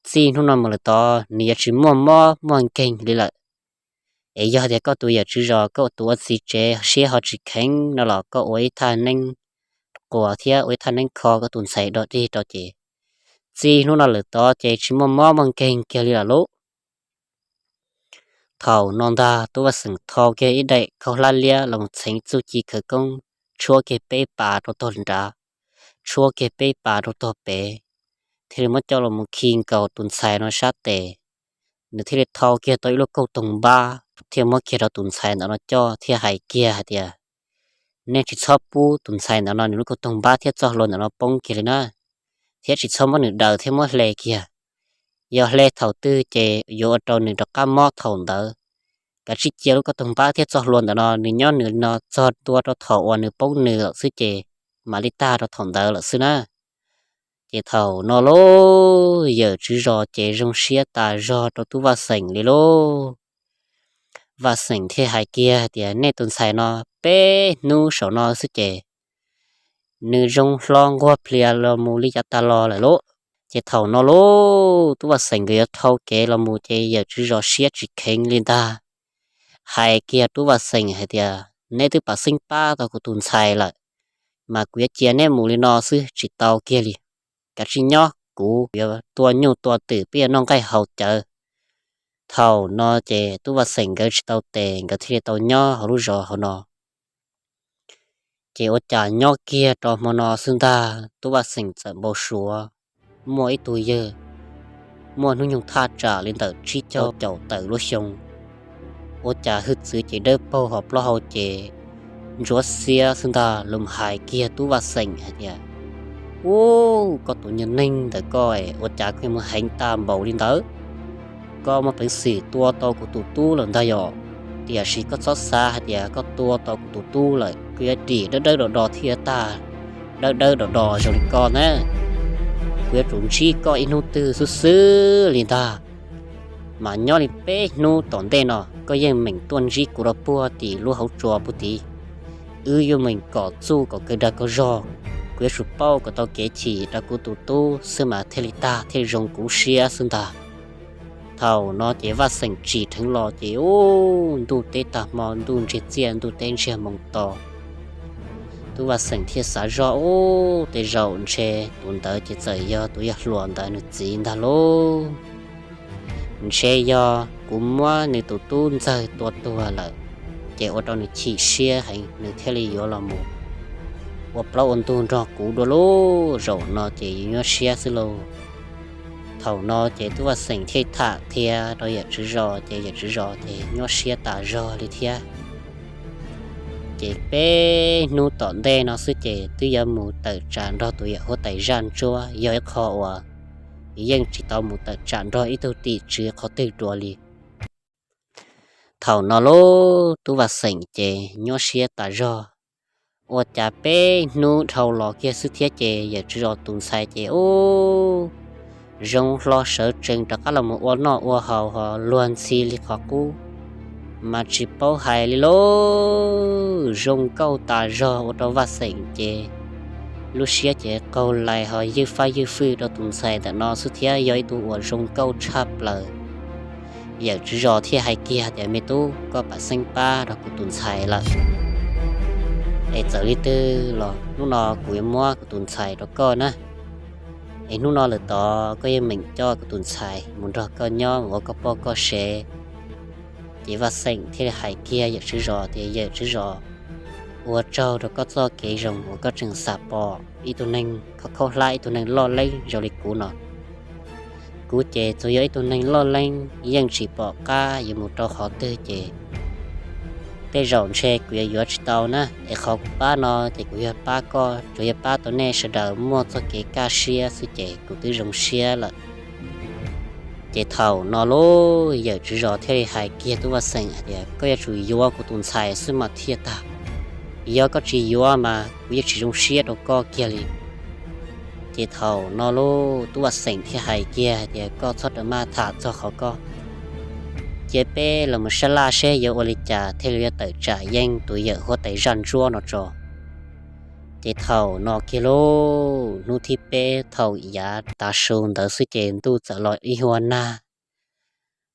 txij hnub no mus lawm tod nws yuav tsis muaj mob muaj nkeeg li lawm. Es yog tias koj tus yawm tswv zos, koj tus ua txiv tsev siab ho tsis kheev no los koj ua ib thaj neeb quas thiab ua ib thaj neeb kho koj tus ntxhais dog dig rau ces txij hnub no lawm tod ces tsis muaj mob muaj nkeeg kiag li lawm lauj. Thaum no ntag tub Vaj Xeem thau kiag ib daim khaub hlab liab los txheev txuj ci khawv koob, tshuab kiag peb pas rau tog nrad, tshuab kiag peb pas rau tog pem, thiaj li muab coj los mus khi nkaus tus ntxhais no sab tes. Nws thiaj li thau kiag tau ib lub kauj toog npab thiaj muab kiag rau tus ntxhais ntawm no coj thiaj hais kiag hais tias, nej tsis txhob pub tus ntxhais ntawm no nws lub kauj toog npab thiab txoj hlua ntawm no poob kiag li na, thiab tsis txhob muab nws daws thiab muab hle kiag. Yog hle thaum twg ces yuav ua rau nws rov qab mob thaum ntawd. Kav tsij cia lub kauj toog npab thiab txoj hlua ntawm no nws nyob nws no txog ntua rau thaum uas nws poob nws lawm xwb ces mam li tag rau thaum ntawd lawm xwb na. Ces thaum no lauj, yawm tswv zos ces zoo siab tas zog rau tub Vaj Xeem li lauj. Vaj Xeem thiaj hais kiag tias, nej tus ntxhais no peb hnub saum no xwb ces nws zoo hlo nquag plias los mus li cas tas los lawm lauj. Ces thaum no lauj, tub Vaj Xeem nkawd yuav thau kev los mus ces yawm tswv zos siab tsis kheev li ntag. Hais kiag tub Vaj Xeem hais tias, neb twb pam xeeb pab tau kuv tus ntxhais lawm, mas kuv yuav cia neb mus li no xwb tsis tau kiag li. Kav tsij nyob, kuv yuav tua nyuj tua twm peb yuav noj nqaij haus cawv. Thaum no ces tub Vaj Xeem nkawd tsis tau tes, nkawd thiaj li tau nyob hauv lub zos hauv no. Ces ua cas nyob kiag rau hmo no xwb ntag, tub Vaj Xeem txawm npau suav muaj ib tug yawg muaj hnub nyoog thaj tsam li ntawm tsib caug tawm lub xyoo, ua cas hwj txwv ces dawb paug hos plaub hau ces ntsuab xiab xwb ntag, los hais kiag Tub Vaj Xeem hais tias, Ub, koj tus nyuag neeg ntawm koj, ua cas koj mus heev tag npaum li ntawd? Koj muaj peev xwm tua tau kuv tus tub lawm ntag yom? Tiam sis koj txhob xav hais tias koj tua tau kuv tus tub lawm kuv yuav dim dawb dawb do do thiab tag, dawb dawb do do zoo li koj na. Kuv yuav tsum ntsib koj ib hnub twg xwb xwb li ntag. Mas nyob li peb hnub tom ntej no koj yeej meem tuaj ntsib kuv rau puag tim lub hauv tsua puag tid. Wb yuav meem kom txuj kom kaw dag kaw zog, kuv yuav tsum pauj kom tau kev chim rau kuv tus tub xwb mas thiaj li tag thiaj li zoo kuv lub siab xwb ntag. Thaum no ces Vaj Xeem tsim dheev los ces ub, ntuj teb tag hmo, ntuj ntsiag txiaj, ntuj teb ntsiag moo to. Tub Vaj Xeem thiaj xav zoj, Ub, tej zaum ntshe tus ntawd ces txawm yog tus yawg hluas ntawd nws txiv ntag lauj. Ntshe yog kuv muab nws tus tub ntxawg tua tuag lawm, ces ua rau nws chim siab heev nws thiaj li yuav los mus ua plaub ua ntug nrog kuv dua lauj, zaum no ces yuav nyuaj siab xwb lauj. Thaum no ces Tub Vaj Xeem thiaj tham qhia rau yawm tswv zos ces yawm tswv zos ces nyuaj siab tas zog li thiab. Ces peb hnub tom ntej no xwb ces twb yuav mus tawm tsam nrog tus yawm huab tais zaj ntsuab, yog ib qho uas yeej tsis tau mus tawm tsam nrog ib tug tim tswv qhov twg dua li. Thaum no lauj, Tub Vaj Xeem ces nyuaj siab tas zog. Ua cas peb hnub dhau los kiag xwb thiab ces yawm tswv zos tus ntxhais ces ub, zoo hlo sawv tsees rov qab los mus ua noj ua haus hos luag ntxhi li qhov qub, mas tsis paub hais li lauj. Zoo nkauj tas zog ua rau Vaj Xeem ces lub siab ces qaug lais hos ywj fab ywj fwj rau tus ntxhais ntawm no xwb thiab, yog ib tug uas zoo nkauj tshaj plaws. Yawm tswv zos thiaj hais kiag tias, Me tub, koj pam xeeb pab rau kuv tus ntxhais lawm, es txawm li twg los hnub no kuv yuav muab kuv tus ntxhais rau koj na. Es hnub no lawm tod koj yeej meem coj kuv tus ntxhais mus nrog koj nyob ua koj poj koj sev. Ces Vaj Xeem thiaj li hais kiag yawm tswv zos tias, Yawm tswv zos, ua tsaug rau koj txoj kev zoo uas koj tseem xam pom ib tug neeg khaub khaub hlab, ib tug neeg loj leeb zoo li kuv no. Kuv ces tsuas yog ib tug neeg loj leeb yeej tsis pom qab yuav mus rau qhov twg ces tej zaum ntshe kuv yuav yuav tsis tau na. Es qhov kuv pab no ces kuv yog pab koj, tsuas yog pab tau nej sawv daws muaj txoj kev kaj siab xwb ces kuv twb zoo siab lawm. Ces thaum no lauj, yawm tswv zos thiaj li hais kiag Tub Vaj Xeem hais tias, Koj yuav tsum yuav kuv tus ntxhais xwb mas thiaj tag. Yog koj tsis yuav mas kuv yeej tsis zoo siab rau koj kiag li. Ces thaum no lauj, Tub Vaj Xeem thiaj hais kiag hais tias, Koj txhob rau maj tham txog qhov koj, cia peb los mus sab laj seb yuav ua li cas thiaj li yuav tawm tsam yeej tus yawm huab tais zaj ntsuab no tso. Ces thaum no kiag lauj, hnub thib peb thaum yav tav su ntawd xwb ces ntuj txawm los ib huab nag.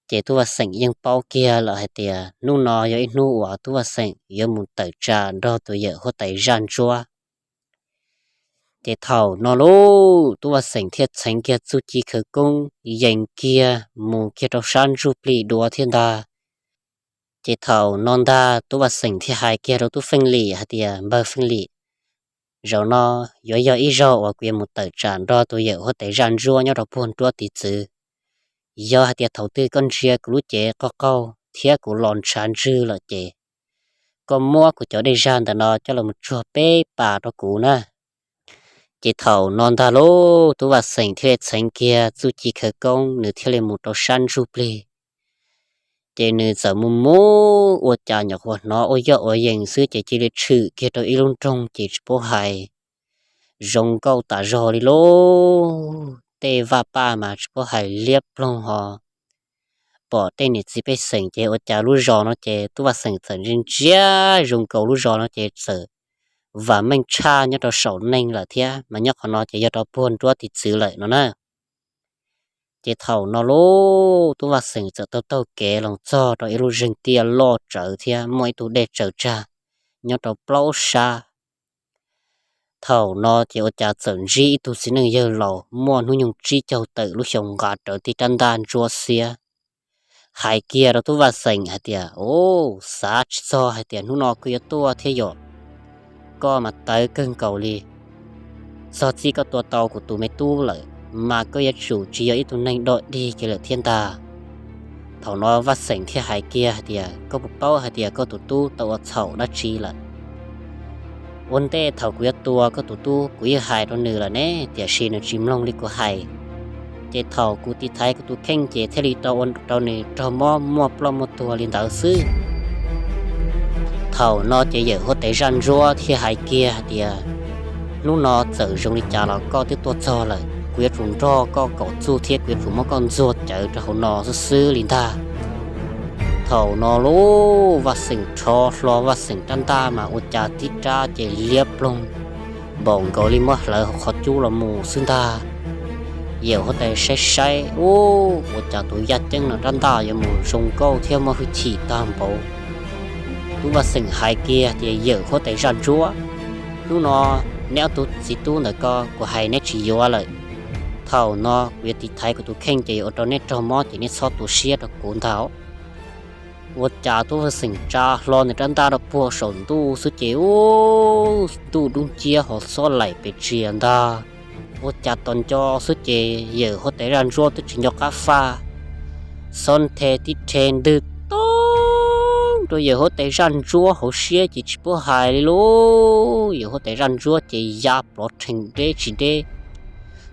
Ces Tub Vaj Xeem yeej paub kiag lawm hais tias hnub no yog ib hnub uas Tub Vaj Xeem yuav mus tawm tsam nrog tus yawm huab tais zaj ntsuab. Ces thaum no lauj, Tub Vaj Xeem thiaj txheev kiag txuj ci khawv koob yees kiag mus kiag rau sab ntsuj plig dua thiab ntag. Ces thaum no ntag Tub Vaj Xeem thiaj hais kiag rau Tub Feej Lim hais tias, Npawg Feej Lim, zaum no yuav yog ib zaug uas kuv yuav mus tawm tsam nrog tus yawm huab tais zaj ntsuab nyob rau puag nruab tiv txwv. Yog hais tias thaum twg koj ntsia kuv lub cev qaug qaug thiab kuv los ntshav ntswg lawm ces koj muab kuv cov dej zaj ntawm no coj los tsuag peb pas rau kuv na. Ces thaum no ntag lauj, Tub Vaj Xeem thiaj li txheev kiag txuj ci khawv koob, nws thiaj li mus rau sab ntsuj plig. Ces nws txawm mus mus ua cas nyuam qhuav hnov ua yoj ua yees xwb ces cia li tshwm kiag rau ib lub nroog ces tsis paub hais, zoo nkauj tas zog li lauj. Tej vaj paj mas tsis paub hais liab ploog hos. Pom tej niam txiv pej xeem ces ua cas lub zos no ces Tub Vaj Xeem txawm ntsia ntsia zoo nkaus lub zos no ces txawm vam meej tshaj nyob rau saum neeg lawm thiab, mas nyob qhov no ces yog rau puag nruab tiv txwv lawm no na. Ces thaum no lauj, Tub Vaj Xeem txawm taug taug kev los txog rau ib lub zeeg tiaj loj tsawv thiab muaj ib tug dej tsaws tsag nyob rau plaub sab. Thaum no ces ua cas txawm ntsib ib tug txiv neej yawg laus muaj hnub nyoog tsib caug tawm lub xyoo nqa rawv tib rab ntaj ntsuab xiab, hais kiag rau Tub Vaj Xeem hais tias, Ub, xav tsis txog hais tias hnub no koj yuav tuaj thiab yom. Koj mas tawv kawg nkaus li. Txog txij koj tua tau kuv tus me tub lawm, mas koj yuav tsum tsis yog ib tug neeg dog dig kiag lawm thiab ntag. Thaum no Vaj Xeem thiaj hais kiag hais tias, koj puas paub hais tias koj tus tub tau ua txhaum dab tsi lawm? Ua ntej thaum kuv yuav tua koj tus tub kuv yeej hais rau nws lawm ne, tiam sis nws tsis mloog li kuv hais. Ces thaum kuv tiv thaiv kuv tus kheej ces thiaj li tau ua rau nws raug mob muaj ploj muaj tuag li ntawd xwb. Thaum no ces yawm huab tais zaj ntsuab thiaj hais kiag hais tias, hnub no txawm zoo li cas los koj twb tuaj txog lawm, kuv yuav tsum nrog koj kaum txuj thiab kuv yuav tsum muab koj ntxuag cawv rau hauv no xwb xwb li ntag. Thaum no lub Vaj Xeem rho hlo Vaj Xeem rab ntaj mas ua cas tib rab ces liab ploog npaum nkaus li muab hlawv hauv qhov cub los mus xwb ntag. Yawm huab tais saib saib, ub, ua cas tus yaj ceeb no rab ntaj yuav mus zoo nkauj thiab muaj hwj chim tag npaum. Tub Vaj Xeem hais kiag tias, yawm huab tais zaj ntsuab, hnub no neb ob tug txiv tub ntawm ko kuv hais neb tsis yuav lawm. Thaum no kuv yuav tiv thaiv kuv tus kheej ces yuav ua rau neb raug mob ces neb txhob tu siab rau kuv ntag. Ua cas tub Vaj Xeem tsa hlo nws rab ntaj rau puag saum ntuj xwb ces ub, ntuj dub nciab ho xob laim pes tsia ntag. Ua cas tos nco xwb ces yawm huab tais zaj ntsuab twb tsis nco qab faj, xob rhe tib rhe ntws toob rau yawm huab tais zaj ntsuab hauv siab ces tsis paub hais li lauj. Yawm huab tais zaj ntsuab ces ya plov rhees deb tsis deb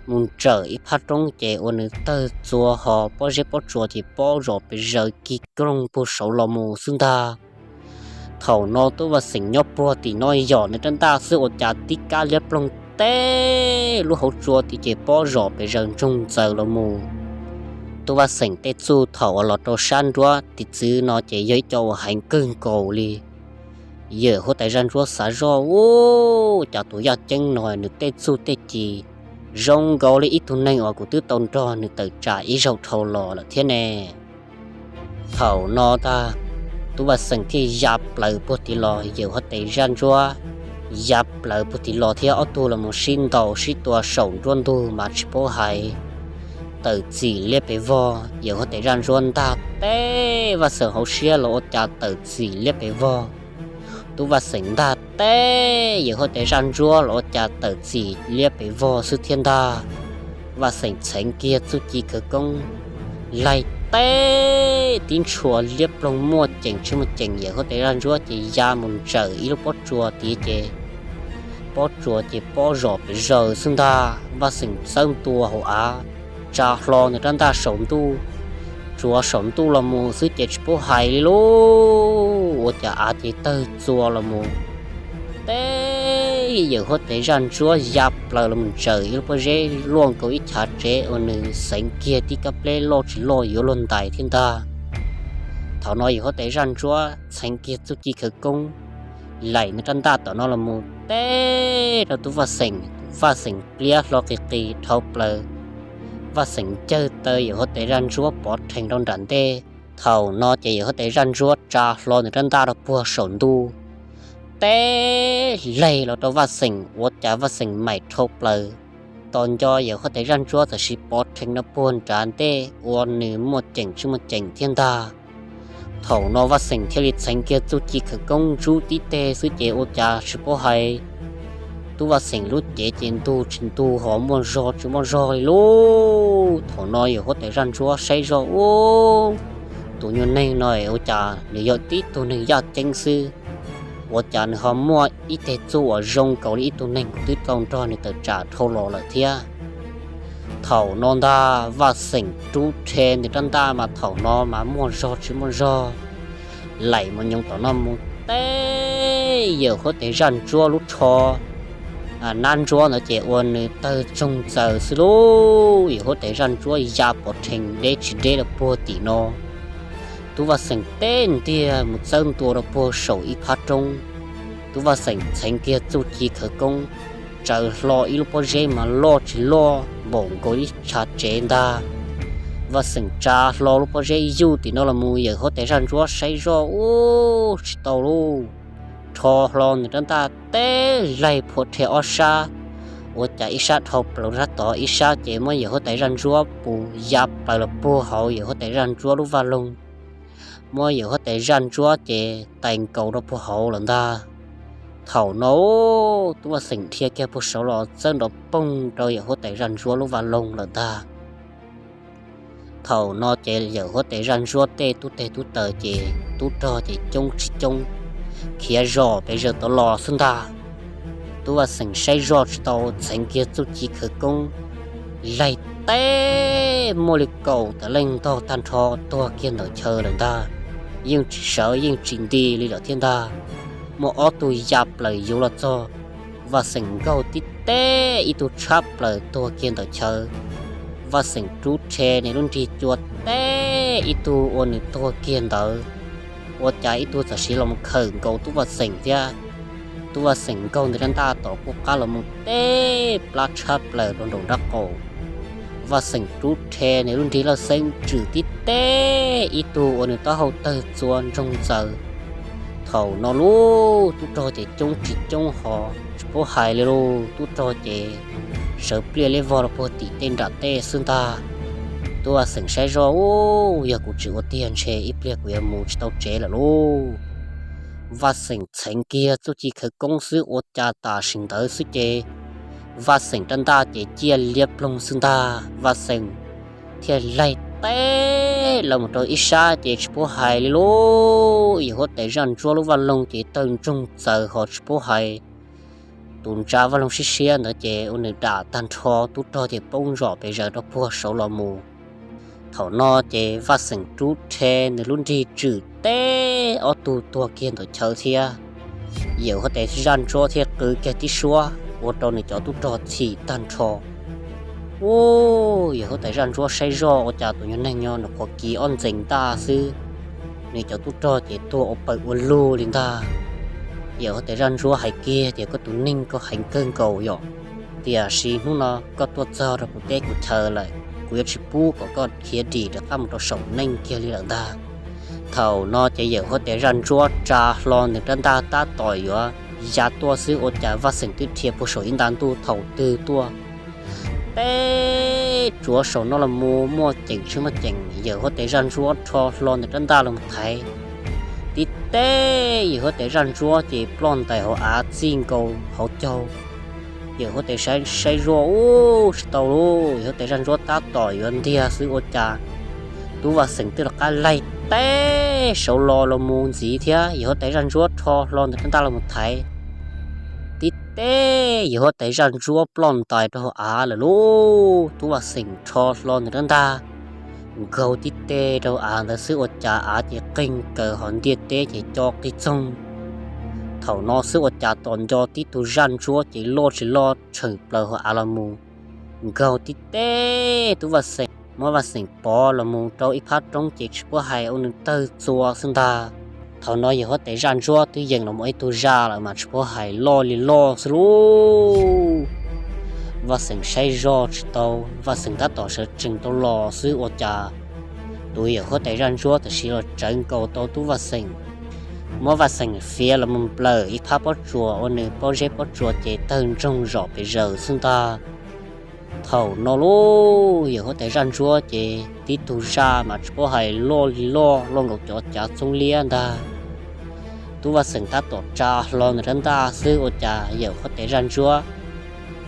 mus ntsawm ib phab roob ces ua nws tawg txua ho pob zeb pob tsuas ces pob zos pes zaws kig koog puag saud los mus xwb ntag. Thaum no tub Vaj Xeem nyob puag tim no yom nws rab ntaj xwb ua cas tib kab liab ploog teb lub hauv tsua tid ces pob zos pes zaws ntsoog ntxaws los mus. Tub Vaj Xeem tej txuj thaum uas los rau sab nruab tim txwv no ces yog ib co uas heev kawg nkaus li. Yawm huab tais zaj ntsuab xav zoj, ub, cas tus yaj ceeb no nws tej txuj tej ci zoo nkaus li ib tug neeg uas kuv twb tau nrog nws tawm tsam ib zaug dhau los lawm thiab ne. Thaum no tag, tub Vaj Xeem thiaj ya plaws puag tid los, yawm huab tais zaj ntsuab ya plaws puag tid los thiab ob tug los mus sib ntaus sib tua saum nruab ntug mas tsis paub hais. Tawm txim liab pes vog, yawm huab tais zaj ntsuab ntaj teb Vaj Xeem hauv siab los ua cas tawm txim liab pes vog. Tub Vaj Xeem ntaj teb yawm huab tais zaj ntsuab los ua cas tawm txim liab pes vog xwb thiab ntag. Vaj Xeem txheev kiag txuj ci khawv koob, laig teb tib ntshua liab ploog muaj ceem tsis muaj ceem yawm huab tais zaj ntsuab ces ya mus ntsawm ib lub pob tsuas tid ces pob tsuas ces pob zos pes zaws xwb ntag. Vaj Xeem txawb ntua hauv av, tsa hlo nws rab ntaj saum ntuj, tsuav saum ntuj los mus xwb ces tsis paub hais li lauj, ua cas av ces tawg txua los mus teb yawm huab tais zaj ntsuab ya plaws los mus ntsawm ib lub pob zeb luaj nkaus ib chav tsev uas nws xeev kiag tib kab pleb loj tsis loj yuav luag ntais thiab ntag. Thaum no yawm huab tais zaj ntsuab txheev kiag txuj ci khawv koob, laim nws rab ntaj tom no los mus teb rau tub Vaj Xeem, Vaj Xeem pliab hlo qis qis dhau plaws. Vaj Xeem ncawg taw yawm huab tais zaj ntsuab pov rhees rau nram ntej. Thaum no ces yawm huab tais zaj ntsuab tsa hlo nws rab ntaj rau puag saum ntuj, teb laig los rau Vaj Xeem ua cas Vaj Xeem maim dhau plaws. Tos nco yawm huab tais zaj ntsuab tam sim pov rhees rau puag nram ntej ua nws muaj ceem tsis muaj ceem thiab ntag. Thaum no Vaj Xeem thiaj li txheev kiag txuj ci khawv koob ntsub tib teg xwb ces ua cas tsis paub hais, tub Vaj Xeem lub cev ces ntug tsis ntug ho muaj zog tsis muaj zog li lauj. Thaum no yawm huab tais zaj ntsuab saib zoj, ub, tus nyuag neeg no ua cas nws yog tib tug neeg yaj ceeb xwb, ua cas nws ho muaj ib teg txuj uas zoo nkaus li ib tug neeg kuv twb tau nrog nws tawm tsam dhau los lawm thiab. Thaum no ntag Vaj Xeem rub rhe nws rab ntaj mas thaum no mas muaj zog tsis muaj zog, laim mos nyoos tom no mus teb yawm huab tais zaj ntsuab lub tsho nab ntsuab ntawd ces ua nws tawg tsoog txaws xwb lauj. Yawm huab tais zaj ntsuab ya pov rhees deb tsis deb rau puag tim no. Tub Vaj Xeem teb ntiag mus txawb ntua rau puag saum ib phab roob. Tub Vaj Xeem txheev kiag txuj ci khawv koob, tsaws hlo ib lub pob zeb mas loj tsis loj npaum nkaus ib chav tsev ntag. Vaj Xeem tsa hlo lub pob zeb yuj tim no los mus yawm huab tais zaj ntsuab saib zoj, ub, tsis tau lauj. Rho hlo nws rab ntaj teb laig phua rhe ob sab, ua cas ib sab dhau plaws rab tod ib sab ces muab yawm huab tais zaj ntsuab pus ya plaws los puag hauv yawm huab tais zaj ntsuab lub vaj loog, muab yawm huab tais zaj ntsuab ces tais nkaus rau puag hauv lawm ntag. Thaum no tub vaj xeem dhia kiag puag saud los txawb nrov poog rau yawm huab tais zaj ntsuab lub vaj loog lawm ntag. Thaum no ces yawm huab tais zaj ntsuab tej tub teg tub taws ces tub rog ces coob tsis coob khiav zom pes zaws tod los xwb ntag. Tub vaj xeem saib zoj tsis tau, txheev kiag txuj ci khawv koob, laig teb muaj li kaum tawm leej ntog tag nrho tuag kiag ntawm chaw lawm ntag. Yeej tsis sawv yeej tsis nti li lawm thiab ntag. Muaj ob tug ya plaws yuav los txog, vaj xeem nkaug tib teb ib tug tshab plaws tuag kiag ntawm chaw. Vaj xeem rub rhe nws lub nrig cua teb ib tug ua nws tuag kiag ntawd, ua cas ib tug txawm siv los mus khawm nkaus tub vaj xeem thiab. Tub vaj xeem nkaug ntawm rab ntaj tom kuj qab los mus teb plab tshab plaws rau nraum nraub qaum. Vaj xeem rub rhe nws lub nrig laj xeeb tswm tib teb ib tug ua nws taub hau tawg txua ntsoog txaws. Thaum no lub tub rog ces coob tsis coob ho tsis paub hais li lauj, tub rog ces sawv pliaj liab vog los puag tim tej nram tej xwb ntag. Tub vaj xeem saib zoj, u, yog kuv tsis ua tiag ntshe ib pliag kuv yuav mus tsis tau tsev lawm lauj. Vaj xeem txheev kiag txuj ci khawv koob xwb ua cas tam sim ntawd xwb ces vaj xeem rab ntaj ces ciaj liab ploog xwb ntag. Vaj xeem thiaj laig teb los mus rau ib sab ces tsis paub hais li lauj, yawm huab tais zaj ntsuab lub vaj loog ces tawg ntsoog txaws ho tsis paub hais. Tus ntsa vaj loog siab siab ntawd ces ua nws dam tag nrho, tub rog ces poob zom pes zaws rau puag saud los mus. Thaum no ces vaj xeem rub rhe nws lub nrig tswm teb ob tug tuag kiag ntawm chaw thiab. Yawm huab tais zaj ntsuab thiaj qw kiag tib suab ua rau nws cov tub rog chim tag nrho. U, yawm huab tais zaj ntsuab saib zoj ua cas tus nyuag neeg nyob nws qhuav kiv ob ntxees ntaj xwb, nws cov tub rog ces tuag ua pawg ua lug li ntag. Yawm huab tais zaj ntsuab hais kiag tias, koj tus neeg koj heev kawg nkaus yom, tiam sis hnub no koj tuaj txog rau kuv teb kuv chaw lawm, kuv yuav tsis pub kom koj khiav dim rov qab mus rau saum neej kiag li lawm ntag. Thaum no ces yawm huab tais zaj ntsuab tsa hlo nws rab ntaj tab tom yuav ya tuaj xwb ua cas vaj xeem twb dhia puag saum ib nta ntuj thaum twg tuaj teb tsuav saum no los mus muaj ceem tsis muaj ceem, yawm huab tais zaj ntsuab rho hlo nws rab ntaj los thaiv. Tib teb yawm huab tais zaj ntsuab ces ploj ntais hauv av txij nkaus hauv caug. Yawm huab tais saib zoj, u, tsis tau lauj, yawm huab tais zaj ntsuab tab tom yuav ntiag xwb ua cas tub vaj xeem twb rov qab laig teb saud los los mus ntxiv thiab, yawm huab tais zaj ntsuab rho hlo nws rab ntaj los thaiv. Tib teb yawm huab tais zaj ntsuab ploj ntais rau hauv av lawm lauj. Tub vaj xeem rho hlo nws rab ntaj nkaug tib teg rau av ntawd xwb ua cas av ces qeeg kawg ho ntiaj teb ces co qig txoog. Thaum no xwb ua cas tos nco tib tug zaj ntsuab ces loj tsis loj tshawm plaws hauv av los mus nkaug tib teb tub vaj xeem, muab vaj xeem pov los mus rau ib phab roob ces tsis paub hais ua nws tawg txua xwb ntag. Thaum no yawm huab tais zaj ntsuab twb yees los mus ib tug zaj lawm mas tsis paub hais loj li loj xwb lauj. Vaj xeem saib zoj tsis tau, vaj xeem tab tom sawv tsees tau los xwb ua cas tus yawm huab tais zaj ntsuab tam sim los tsawv nkaus tau tub vaj xeem, muab vaj xeem fiav los mus nplawm ib phab pob tsuas ua nws pob zeb pob tsuas ces tawg ntsoog zom pes zaws xwb ntag. Thaum no lauj, yawm huab tais zaj ntsuab ces tib tug zaj mas tsis paub hais loj li loj, loj nkaus cov cav txoob liab ntag. Tub vaj xeem tab tom tsa hlo nws rab ntaj xwb ua cas yawm huab tais zaj ntsuab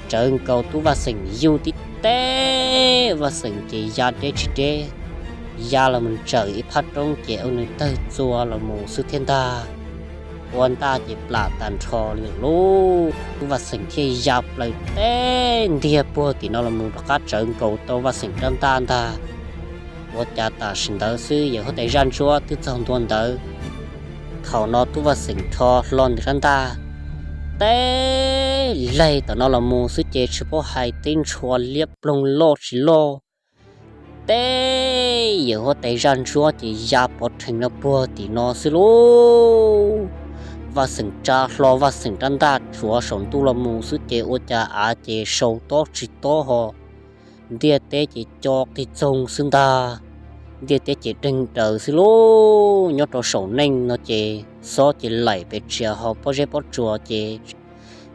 tsawv nkaus tub vaj xeem yug tib teb, vaj xeem ces ya deb tsis deb, ya los mus ntsawm ib phab roob ces ua nws tawg txua los mus xwb thiab ntag. Ua ntaj ces plam tag nrho li lauj. Tub vaj xeem thiaj ya plaws teb ntiag puag tim no los mus rov qab tsawv nkaus tau vaj xeem rab ntaj ntag. Ua cas tam sim ntawd xwb yawm huab tais zaj ntsuab twb txog ntua ntawd. Thaum no tub vaj xeem rho hlo nws rab ntaj teb laig tom no los mus xwb ces tsis paub hais teb ntshua liab ploog loj tsis loj. Teb yawm huab tais zaj ntsuab ces ya pov rhees no puag tim no xwb lauj. Vaj xeem tsa hlo vaj xeem rab ntaj tsuav saum ntuj los mus xwb ces ua cas av ces sau tob tsis tob ho ntiaj teb ces co qig txoog xwb ntag. Ntiaj teb ces deeg daws xwb lauj. Nyob rau saum neej no ces xob ces laim pes tsia ho pob zeb pob tsuas ces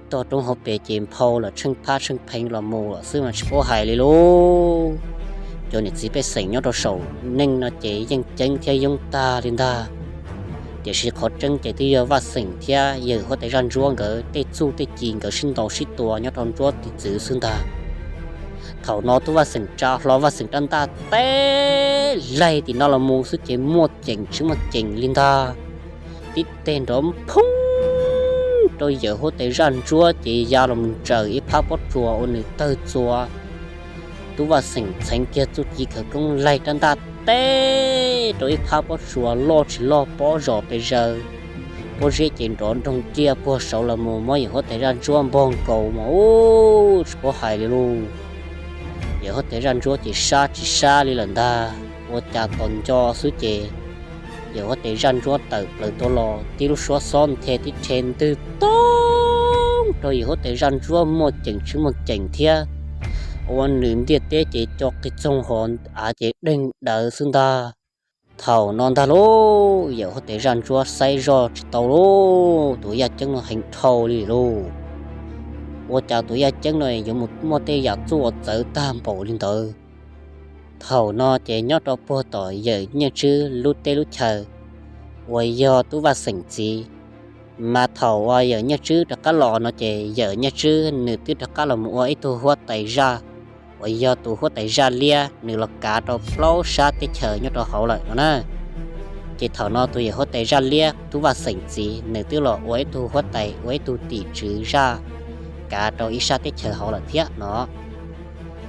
toj roob hauv pes ces nphau los tsheej phab tsheej pheev los mus lawm xwb mas tsis paub hais li lauj. Cov niam txiv pej xeem nyob rau saum neej no ces yeej ceeb thiab yoob tag li ntag. Tiam sis qhov tseeb ces twb yog Vaj Xeem thiab yawm huab tais zaj ntsuab nkawd tej txuj tej ci nkawd sib ntaus sib tua nyob rau nruab tiv txwv xwb ntag. Thaum no tub Vaj Xeem tsa hlo Vaj Xeem rab ntaj teb laig tim no los mus xwb ces muaj ceem tsis muaj ceem li ntag. Tib teg nrov phoob rau yawm huab tais zaj ntsuab ces ya los mus ntsaws ib phab pob tsuas uas nws tawg txua. Tub Vaj Xeem txheev kiag txuj ci khawv koob laig rab ntaj teb rau ib phab pob tsuas loj tsis loj pob zos pes zaws, pob zeb ces nrov nroog tiaj puag saud los mus muab yawm huab tais zaj ntsuab npog nkaus mas ub tsis paub hais li lauj. Yawm huab tais zaj ntsuab ces sab tsis sab li lawm ntag, ua cas tos nco xwb ces yawm huab tais zaj ntsuab tawm plaws tuaj los tib lub suab xob nthe tib rhe ntwg toob rau yawm huab tais zaj ntsuab muaj ceem tsis muaj ceem thiab, ua nws ntiaj teb ces co qig txoog hos av ces deeg daws xwb ntag. Thaum no ntag lauj, yawm huab tais zaj ntsuab saib zoj tsis tau lauj, tus yaj ceeb no heev dhau li lauj. Ua cas tus yaj ceeb no yuav mus muaj tej yam txuj uas txawv tag npaum li ntawd. Thaum no ces nyob rau puag tom yawm Nyiaj Tswb lub teb lub chaw uas yog tub Vaj Xeem txiv, mas thaum uas yawm Nyiaj Tswb rov qab los no ces yawm Nyiaj Tswb nws twb rov qab los mus ua ib tug huab tais zaj uas yog tus huab tais zaj liab nws los kav rau plaub sab teb chaws nyob rau hauv lawm no na. Ces thaum no tus yawm huab tais zaj liab tub Vaj Xeem txiv nws twb los ua ib tug huab tais ua ib tug tim tswv zaj kav rau ib sab teb chaws hauv lawm thiab no.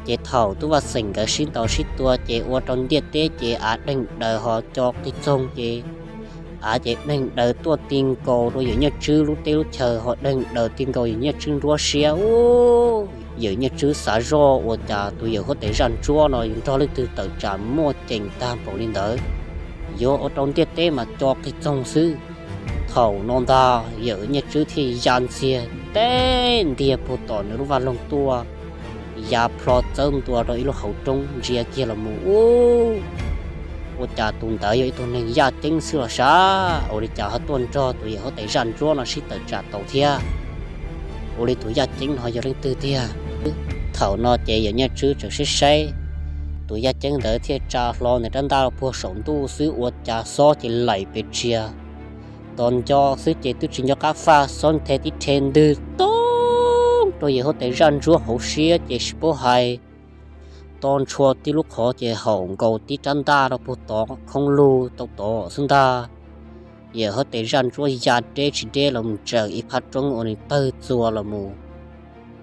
Ces thaum tub Vaj Xeem nkawd sib ntaus sib tua ces ua rau ntiaj teb ces av deeg daws ho co qig txoog ces av ces deeg daws tuaj ti nkaus rau yawm Nyiaj Tswb lub teb lub chaw ho deeg daws ti nkaus yawm Nyiaj Tswb nruab siab ub. Yawm Nyiaj Tswb xav zoj ua cas tus yawm huab tais zaj ntsuab no yuav nrog leej twg tawm tsam muaj ceem tag npaum li ntawd, yuav ua rau ntiaj teb mas co qig txoog xwb. Thaum no ntag yawm Nyiaj Tswb thiaj ya ntxiag teb ntiag puag tom nws lub vaj loog tuaj, ya plho txawb ntua rau ib lub hauv roob ntsia kiag los mus ub, ua cas tus ntawd yog ib tug neeg yaj ceeb xwb los sav, ua li cas ho tuaj nrog tus yawm huab tais zaj ntsuab no sib tawm tsam tau thiab. Ua li tus yaj ceeb no yog leej twg tiag? Thaum no ces yawm Nyiaj Tswb tseem saib saib tus yaj ceeb ntawd thiaj tsa hlo nws rab ntaj puag saum ntuj xwb ua cas xob ces laim pes tsias. Tos nco xwb ces twb tsis nco qab faj, xob nthe tib rhe ntwg toob rau yawm huab tais zaj ntsuab hauv siab ces tsis paub hais, to ntshua tib lub qhov ces haum nkaus tib rab ntaj rau puag tod khoob lug tau tod xwb ntag. Yawm huab tais zaj ntsuab ya deb tsis deb los mus tsaws ib phab roob uas nws tawg txuas los mus.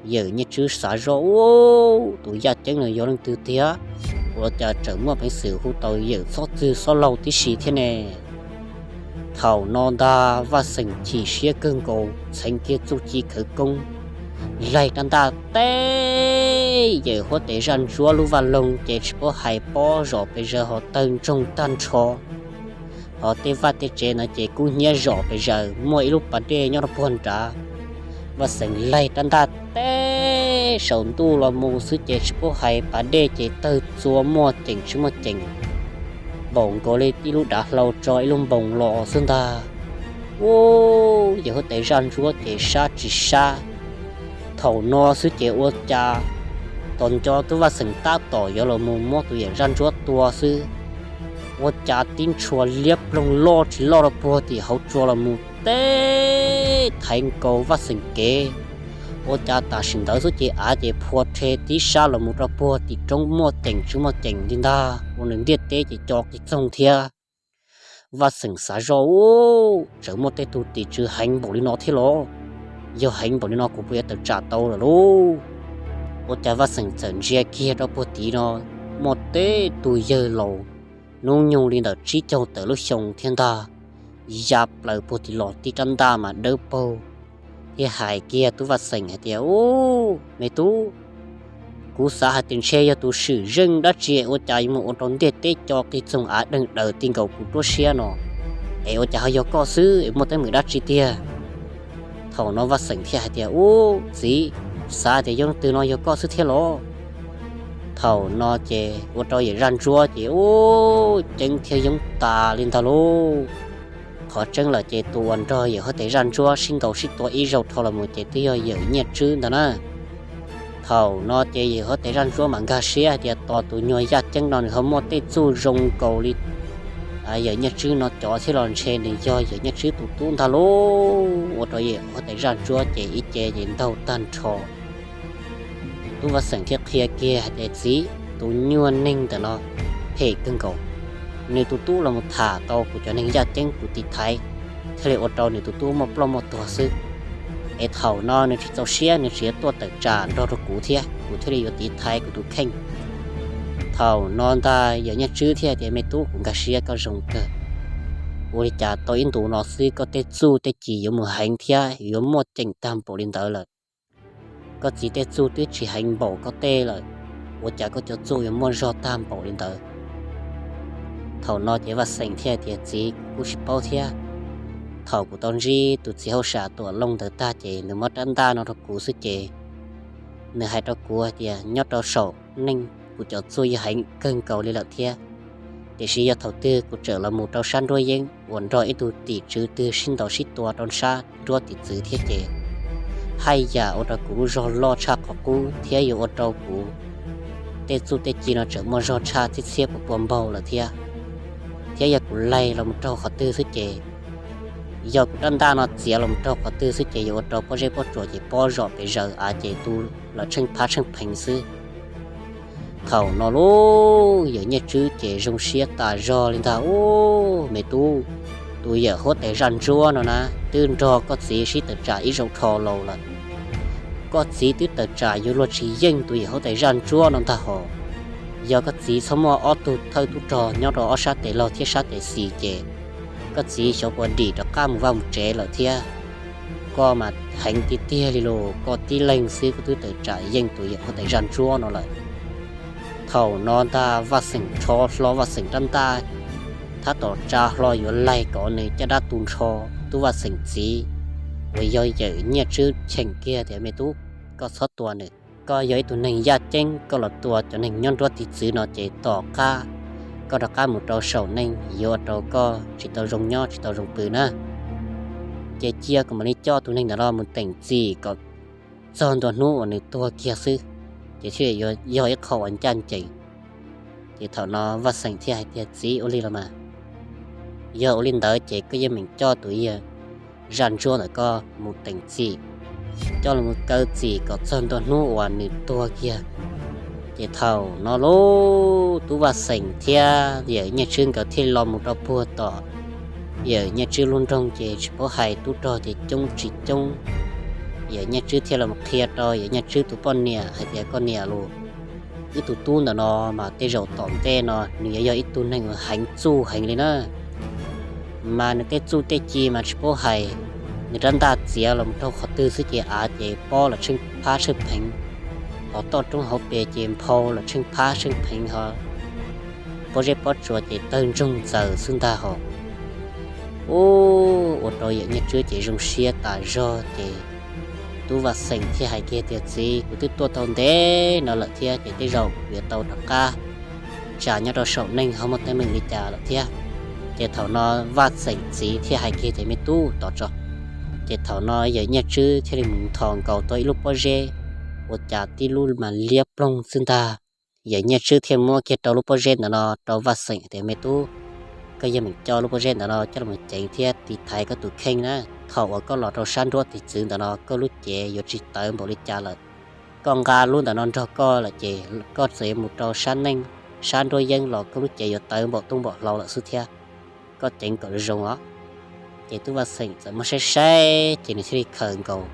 Yawm Nyiaj Tswb xav zoj ub, tus yaj ceeb no yog leej twg tiag? Ua cas tseem muaj peev xwm hu tau yawm txhob txwg xob laug tib si thiab ne? Thaum no ntag Vaj Xeem chim siab kawg nkaus txheev kiag txuj ci khawv koob, laig rab ntaj teb yawm huab tais zaj ntsuab lub vaj loog ces tsis paub hais pob zos pes zaws ho tawg ntsoog tag nrho. Ho tej vaj tej tsev no ces kub hnyiab zom pes zaws, muaj ib lub pas dej nyob rau puag nrad. Vaj Xeem laig rab ntaj teb saum ntuj los mus xwb ces tsis paub hais pas dej ces tawg txua muaj ceem tsis muaj ceem, npaum nkaus li ib lub dav hlau tso ib lub npoos los xwb ntag. Ub, yawm huab tais zaj ntsuab ces sab tsis sab. Thaum no xwb ces ua cas tos nco tub Vaj Xeem tab tom yuav los mus muab tus yawm zaj ntsuab tua xwb, ua cas tib ntshua liab ploog loj tsis loj rau puag tim hauv tsua los mus teb thaiv nkaus Vaj Xeem kev. Ua cas tam sim ntawd xwb ces av ces phua rhe tib sab los mus rau puag tim roob muaj ceem tsis muaj ceem li ntag, ua nws ntiaj teb ces co qig txoog thiab. Vaj Xeem xav zoj ub, tseem muaj tej tug tim tswv heev npaum li no thiab los? Yog heev npaum li no kuv puas yuav tawm tsam tau lawm lauj? Ua cas Vaj Xeem txawm ntsia kiag rau puag tid no, muaj tej tug yawg laus hnub nyoog li ntawm tsib caug tawm lub xyoo thiab ntag, ya plaws puag tid los tib rab ntaj mas dawb paug, thiaj hais kiag tub Vaj Xeem hais tias, Ub, me tub, kuv xav hais tias ntshe yog tus swm zeej dab tsi ua cas yuav mus ua rau ntiaj teb co qig txoog av deeg daws ti nkaus kuv ruab siab no, es ua cas ho yog koj xwb es muaj teeb meem dab tsi tiag? Thaum no Vaj Xeem thiaj hais tias, Ub, txiv, xav tias yog leej twg no yog koj xwb thiab los? Thaum no ces ua rau yawm zaj ntsuab ces ub, ceeb thiab yoob tas li ntag lauj. Qhov tseeb lawm ces tus uas nrog yawm huab tais zaj ntsuab sib ntaus sib tua ib zaug dhau los mus ces twb yog yawm Nyiaj Tswb ntag na. Thaum no ces yawm huab tais zaj ntsuab mam nkag siab hais tias tos tus nyuag yaj ceeb no nws ho muaj tej txuj zoo nkaus li yawm Nyiaj Tswb no cov thiab los ntshe nws yog yawm Nyiaj Tswb tus tub ntag lauj. Ua rau yawm huab tais zaj ntsuab ces ib ce ces ntaug tag nrho. Tub Vaj Xeem thiaj qhia kiag hais tias, Txiv, tus nyuag neeg ntawm no phem kawg nkaus. Nws tus tub los mus tham tau kuv cov neeg yaj ceeb kuv tiv thaiv, thiaj li ua rau nws tus tub muaj ploj muaj tuag xwb. Es thaum no nws tsis txaus siab, nws tseem yuav tuaj tawm tsam nrog rau kuv thiab, kuv thiaj li yuav tiv thaiv kuv tus kheej. Thaum no ntag yawm Nyiaj Tswb thiaj tias, Me tub, kuv nkag siab koj zoo kawg. Ua li cas tau ib ntus no xwb koj tej txuj tej ci yuav mus heev thiab yuav muaj ceem tag npaum li ntawd lawm? Koj txiv tej txuj twb tsis heev npaum koj tej lawm, ua cas koj cov txuj yuav muaj zog tag npaum li ntawd? Thaum no ces Vaj Xeem thiaj tias, Txiv, kuv kuj tsis paub thiab. Thaum kuv tau ntsib tus txiv hauj sam Tuam Looj ntawd tag ces nws muab rab ntaj no rau kuv xwb ces nws hais rau kuv hais tias nyob rau saum neej kuv cov txuj yog heev kawg nkaus li lawm thiab. Tiam sis yog thaum twg kuv tseem los mus rau sab nruab yeeb uas nrog ib tug tim tswv twg sib ntaus sib tua rau sab nruab tim txwv thiab ces haj yam ua rau kuv lub zog loj tshaj qhov qub thiab yuav ua rau kuv tej txuj tej ci no tseem muaj zog tshaj txhiab txhiab pua pua npaug lawm thiab. Thiab yog kuv laig los mus raug qhov twg xwb ces, yog kuv rab ntaj no txiav los mus raug qhov twg xwb ces yuav ua rau pob zeb pob tsuas ces pob zom pes zaws av ces tu los tsheej phab tsheej pheev xwb. Thaum no lauj, yawm Nyiaj Tswb ces zoo siab tas zog li ntag. Ub, me tub, tus yawm huab tais zaj ntsuab no na twb nrog koj txiv sib tawm tsam ib zaug dhau los lawm. Koj txiv twb tawm tsam yuav luag tsis yeej tus yawm huab tais zaj ntsuab no ntag hos. Yog koj txiv txhob muaj ob tug thawj tub rog nyob rau ob sab tes laug thiab sab tes xis ces koj txiv xyov puas dim rov qab mus vaj mus tsev lawm thiab. Koj mas heev tiag tiag li los, koj tib leeg xwb koj twb tawm tsam yeej tus yawm huab tais zaj ntsuab no lawm. Thaum no ntag Vaj Xeem rho hlo Vaj Xeem rab ntaj thab tom tsa hlo yuav laig kom nws caj dab tu nrho tub Vaj Xeem txiv uas yog yawm Nyiaj Tswb cheem kiag tias, Me tub, koj txhob tua nws. Koj yog ib tug neeg yaj ceeb, koj los tua cov neeg nyob nruab tiv txwv no ces tom qab koj rov qab mus rau saum neej yuav ua rau koj tsis tau zoo nyob tsis tau zoo pw na. Ces cia kuv mam li coj tus neeg ntawm no mus teem txim kom txog ntua hnub uas nws tuag kiag xwb, ces thiaj li yog ib qho uas ncaj ncees. Ces thaum no Vaj Xeem thiaj hais tias, Txiv, ua li los mas, yog ua li ntawd ces koj yeej meem coj tus yawg zaj ntsuab ntawm koj mus teem txim, coj los mus kaw txim kom txog ntua hnub uas nws tuag kiag. Ces thaum no lauj, tub Vaj Xeem thiab yawm Nyiaj Tswb nkawd thiaj li los mus rau puag tom yawm Nyiaj Tswb lub nroog, ces tsis paub hais tub rog ces coob tsis coob. Yawm Nyiaj Tswb thiaj los qhia rau yawm Nyiaj Tswb tus poj niam hais tias, Koj niam los, wb tus tub ntawm no mas tej zaum tom ntej no nws yuav yog ib tug neeg uas heev txuj heev li na. Mas nws tej txuj tej ci mas tsis paub hais, nws rab ntaj txiav los mus rau qhov twg xwb ces av ces pob los tsheej phab tsheej pheev, hos toj roob hauv pes ces nphau los tsheej phab tsheej pheev hos, pob zeb pob tsuas ces tawg ntsoog ntxaws xwb ntag hos. Ub, ua rau yawm Nyiaj Tswb ces zoo siab tas zog ces tub Vaj Xeem thiaj hais kiag tias, Txiv, kuv twb tuaj tau ntev no lawm thiab ces tej zaum kuv yuav tau rov qab tsam nyob rau saum neej ho muaj teeb meem li cas lawm thiab. Ces thaum no Vaj Xeem txiv thiaj hais kiag tias, Me tub, tos tso. Ces thaum no yawm Nyiaj Tswb thiaj li mus nthos nkaus tau ib lub pob zeb, ua cas tib lub mas liab ploog xwb ntag. Yawm Nyiaj Tswb thiaj muab kiag rau lub pob zeb ntawd no rau Vaj Xeem tias, Me tub, koj yeej meem coj lub pob zeb ntawd no coj los ceev thiab tiv thaiv koj tus kheej na. Thaum uas koj los rau sab nruab tiv txwv ntawd no koj lub cev yuav tsis tawv npaum li cas lawm. Koj nqa lub ntawd no nrog koj lawm ces koj txawm yuav mus rau sab neej, sab nruab yeeb los koj lub cev yuav tawv npaum tooj npaum hlau lawm xwb thiab. Koj ceev kom zoo os. Ces tub Vaj Xeem txawm muab saib saib ces nws thiaj li khaws nkaus.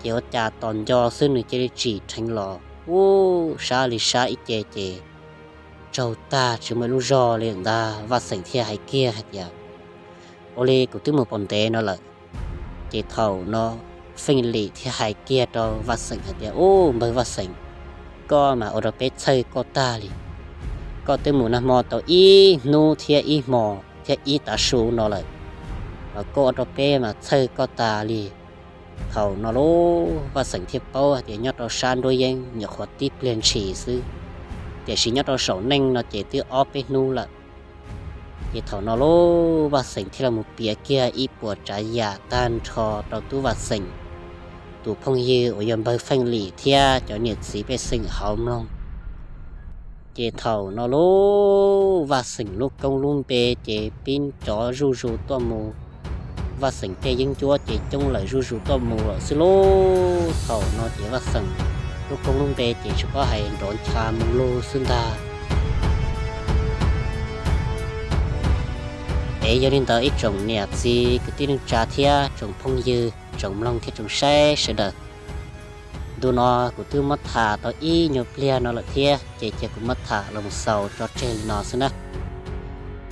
Ces ua cas tos nco xwb nws cia li tsim dheev los, ub, sab li sab ib ce ces tsaug tag tsis muaj ib lub zog li ntag. Vaj Xeem thiaj hais kiag hais tias, Ua li kuv twb mus pom ntev no lawm. Ces thaum no Feej Lim thiaj hais kiag rau Vaj Xeem hais tias, Ub, npawg Vaj Xeem, koj mas ua rau peb txhawj koj tag li. Koj twb mus nag hmo tau ib hnub thiab ib hmo thiab ib tav su no lawm, mas koj ua rau peb mas txhawj koj tas li. Thaum no lauj, Vaj Xeem thiaj paub hais tias nyob rau sab nruab yeeb nyuam qhuav tib pliag ntshis xwb, tiam sis nyob rau saum neej no ces twb ob peb hnub lawm. Ces thaum no lauj, Vaj Xeem thiaj los mus piav kiag ib puas tsav yam tag nrho rau tub Vaj Xeem tus phooj ywg uas yog npawg Feej Lim thiab cov niam txiv pej xeem hauv mloog. Ces thaum no lauj, Vaj Xeem lub koob lub npe ces pib cov zuj zus tuaj mus. Vaj Xeem tej yeeb ncuab ces coob lawm zuj zus tuaj mus lawm xwb lauj. Thaum no ces Vaj Xeem lub koob lub npe ces tsis paub hais nrov ncha mus lug xwb ntag. Es yog li ntawd ib tsoom niam txiv kwv tij neej tsa thiab tsoom phooj ywg tsoom mloog thiab tsoom saib sawv daws, ntu no kuv twb muab tham tau ib nyuag pliag no lawm thiab, ces cia kuv muab tham los xaus tso tseg li no xwb na.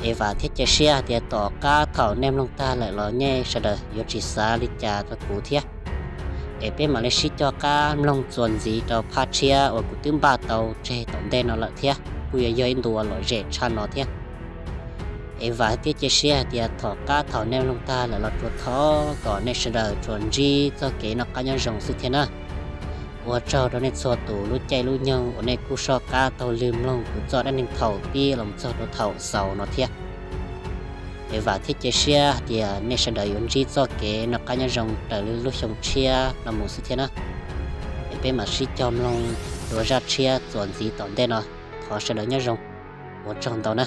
Es vam thiab cia siab hais tias tom qab thaum nej mloog tag lawm los nej sawv daws yuav tsis xav li cas rau kuv thiab. Es peb mam li sib cog qab mloog txuas ntxiv rau phab tshiab uas kuv twb npaj tau tseg tom ntej no lawm thiab, kuj yuav yog ib ntu uas lom zem tshaj no thiab. Es vam thiab cia siab hais tias tom qab thaum nej mloog tag lawm los tsuas thov kom nej sawv daws tsuas ntsib txoj kev noj qab nyob zoo xwb thiab na. Ua tsaug rau nej txhua tus lub caij lub nyoog uas nej kuj soj qab taug lw mloog kuv txoj dab neeg thaum pib los txog rau thaum xaus no thiab. Es vam thiab cia siab hais tias nej sawv daws yuav ntsib txoj kev noj qab nyob zoo raws li lub xyoo tshiab no mus xwb thiab na. Es peb mam sib cog mloog dua zaj tshiab txuas ntxiv tom ntej no. Thov sawv daws nyob zoo, ua tsaug ntau na.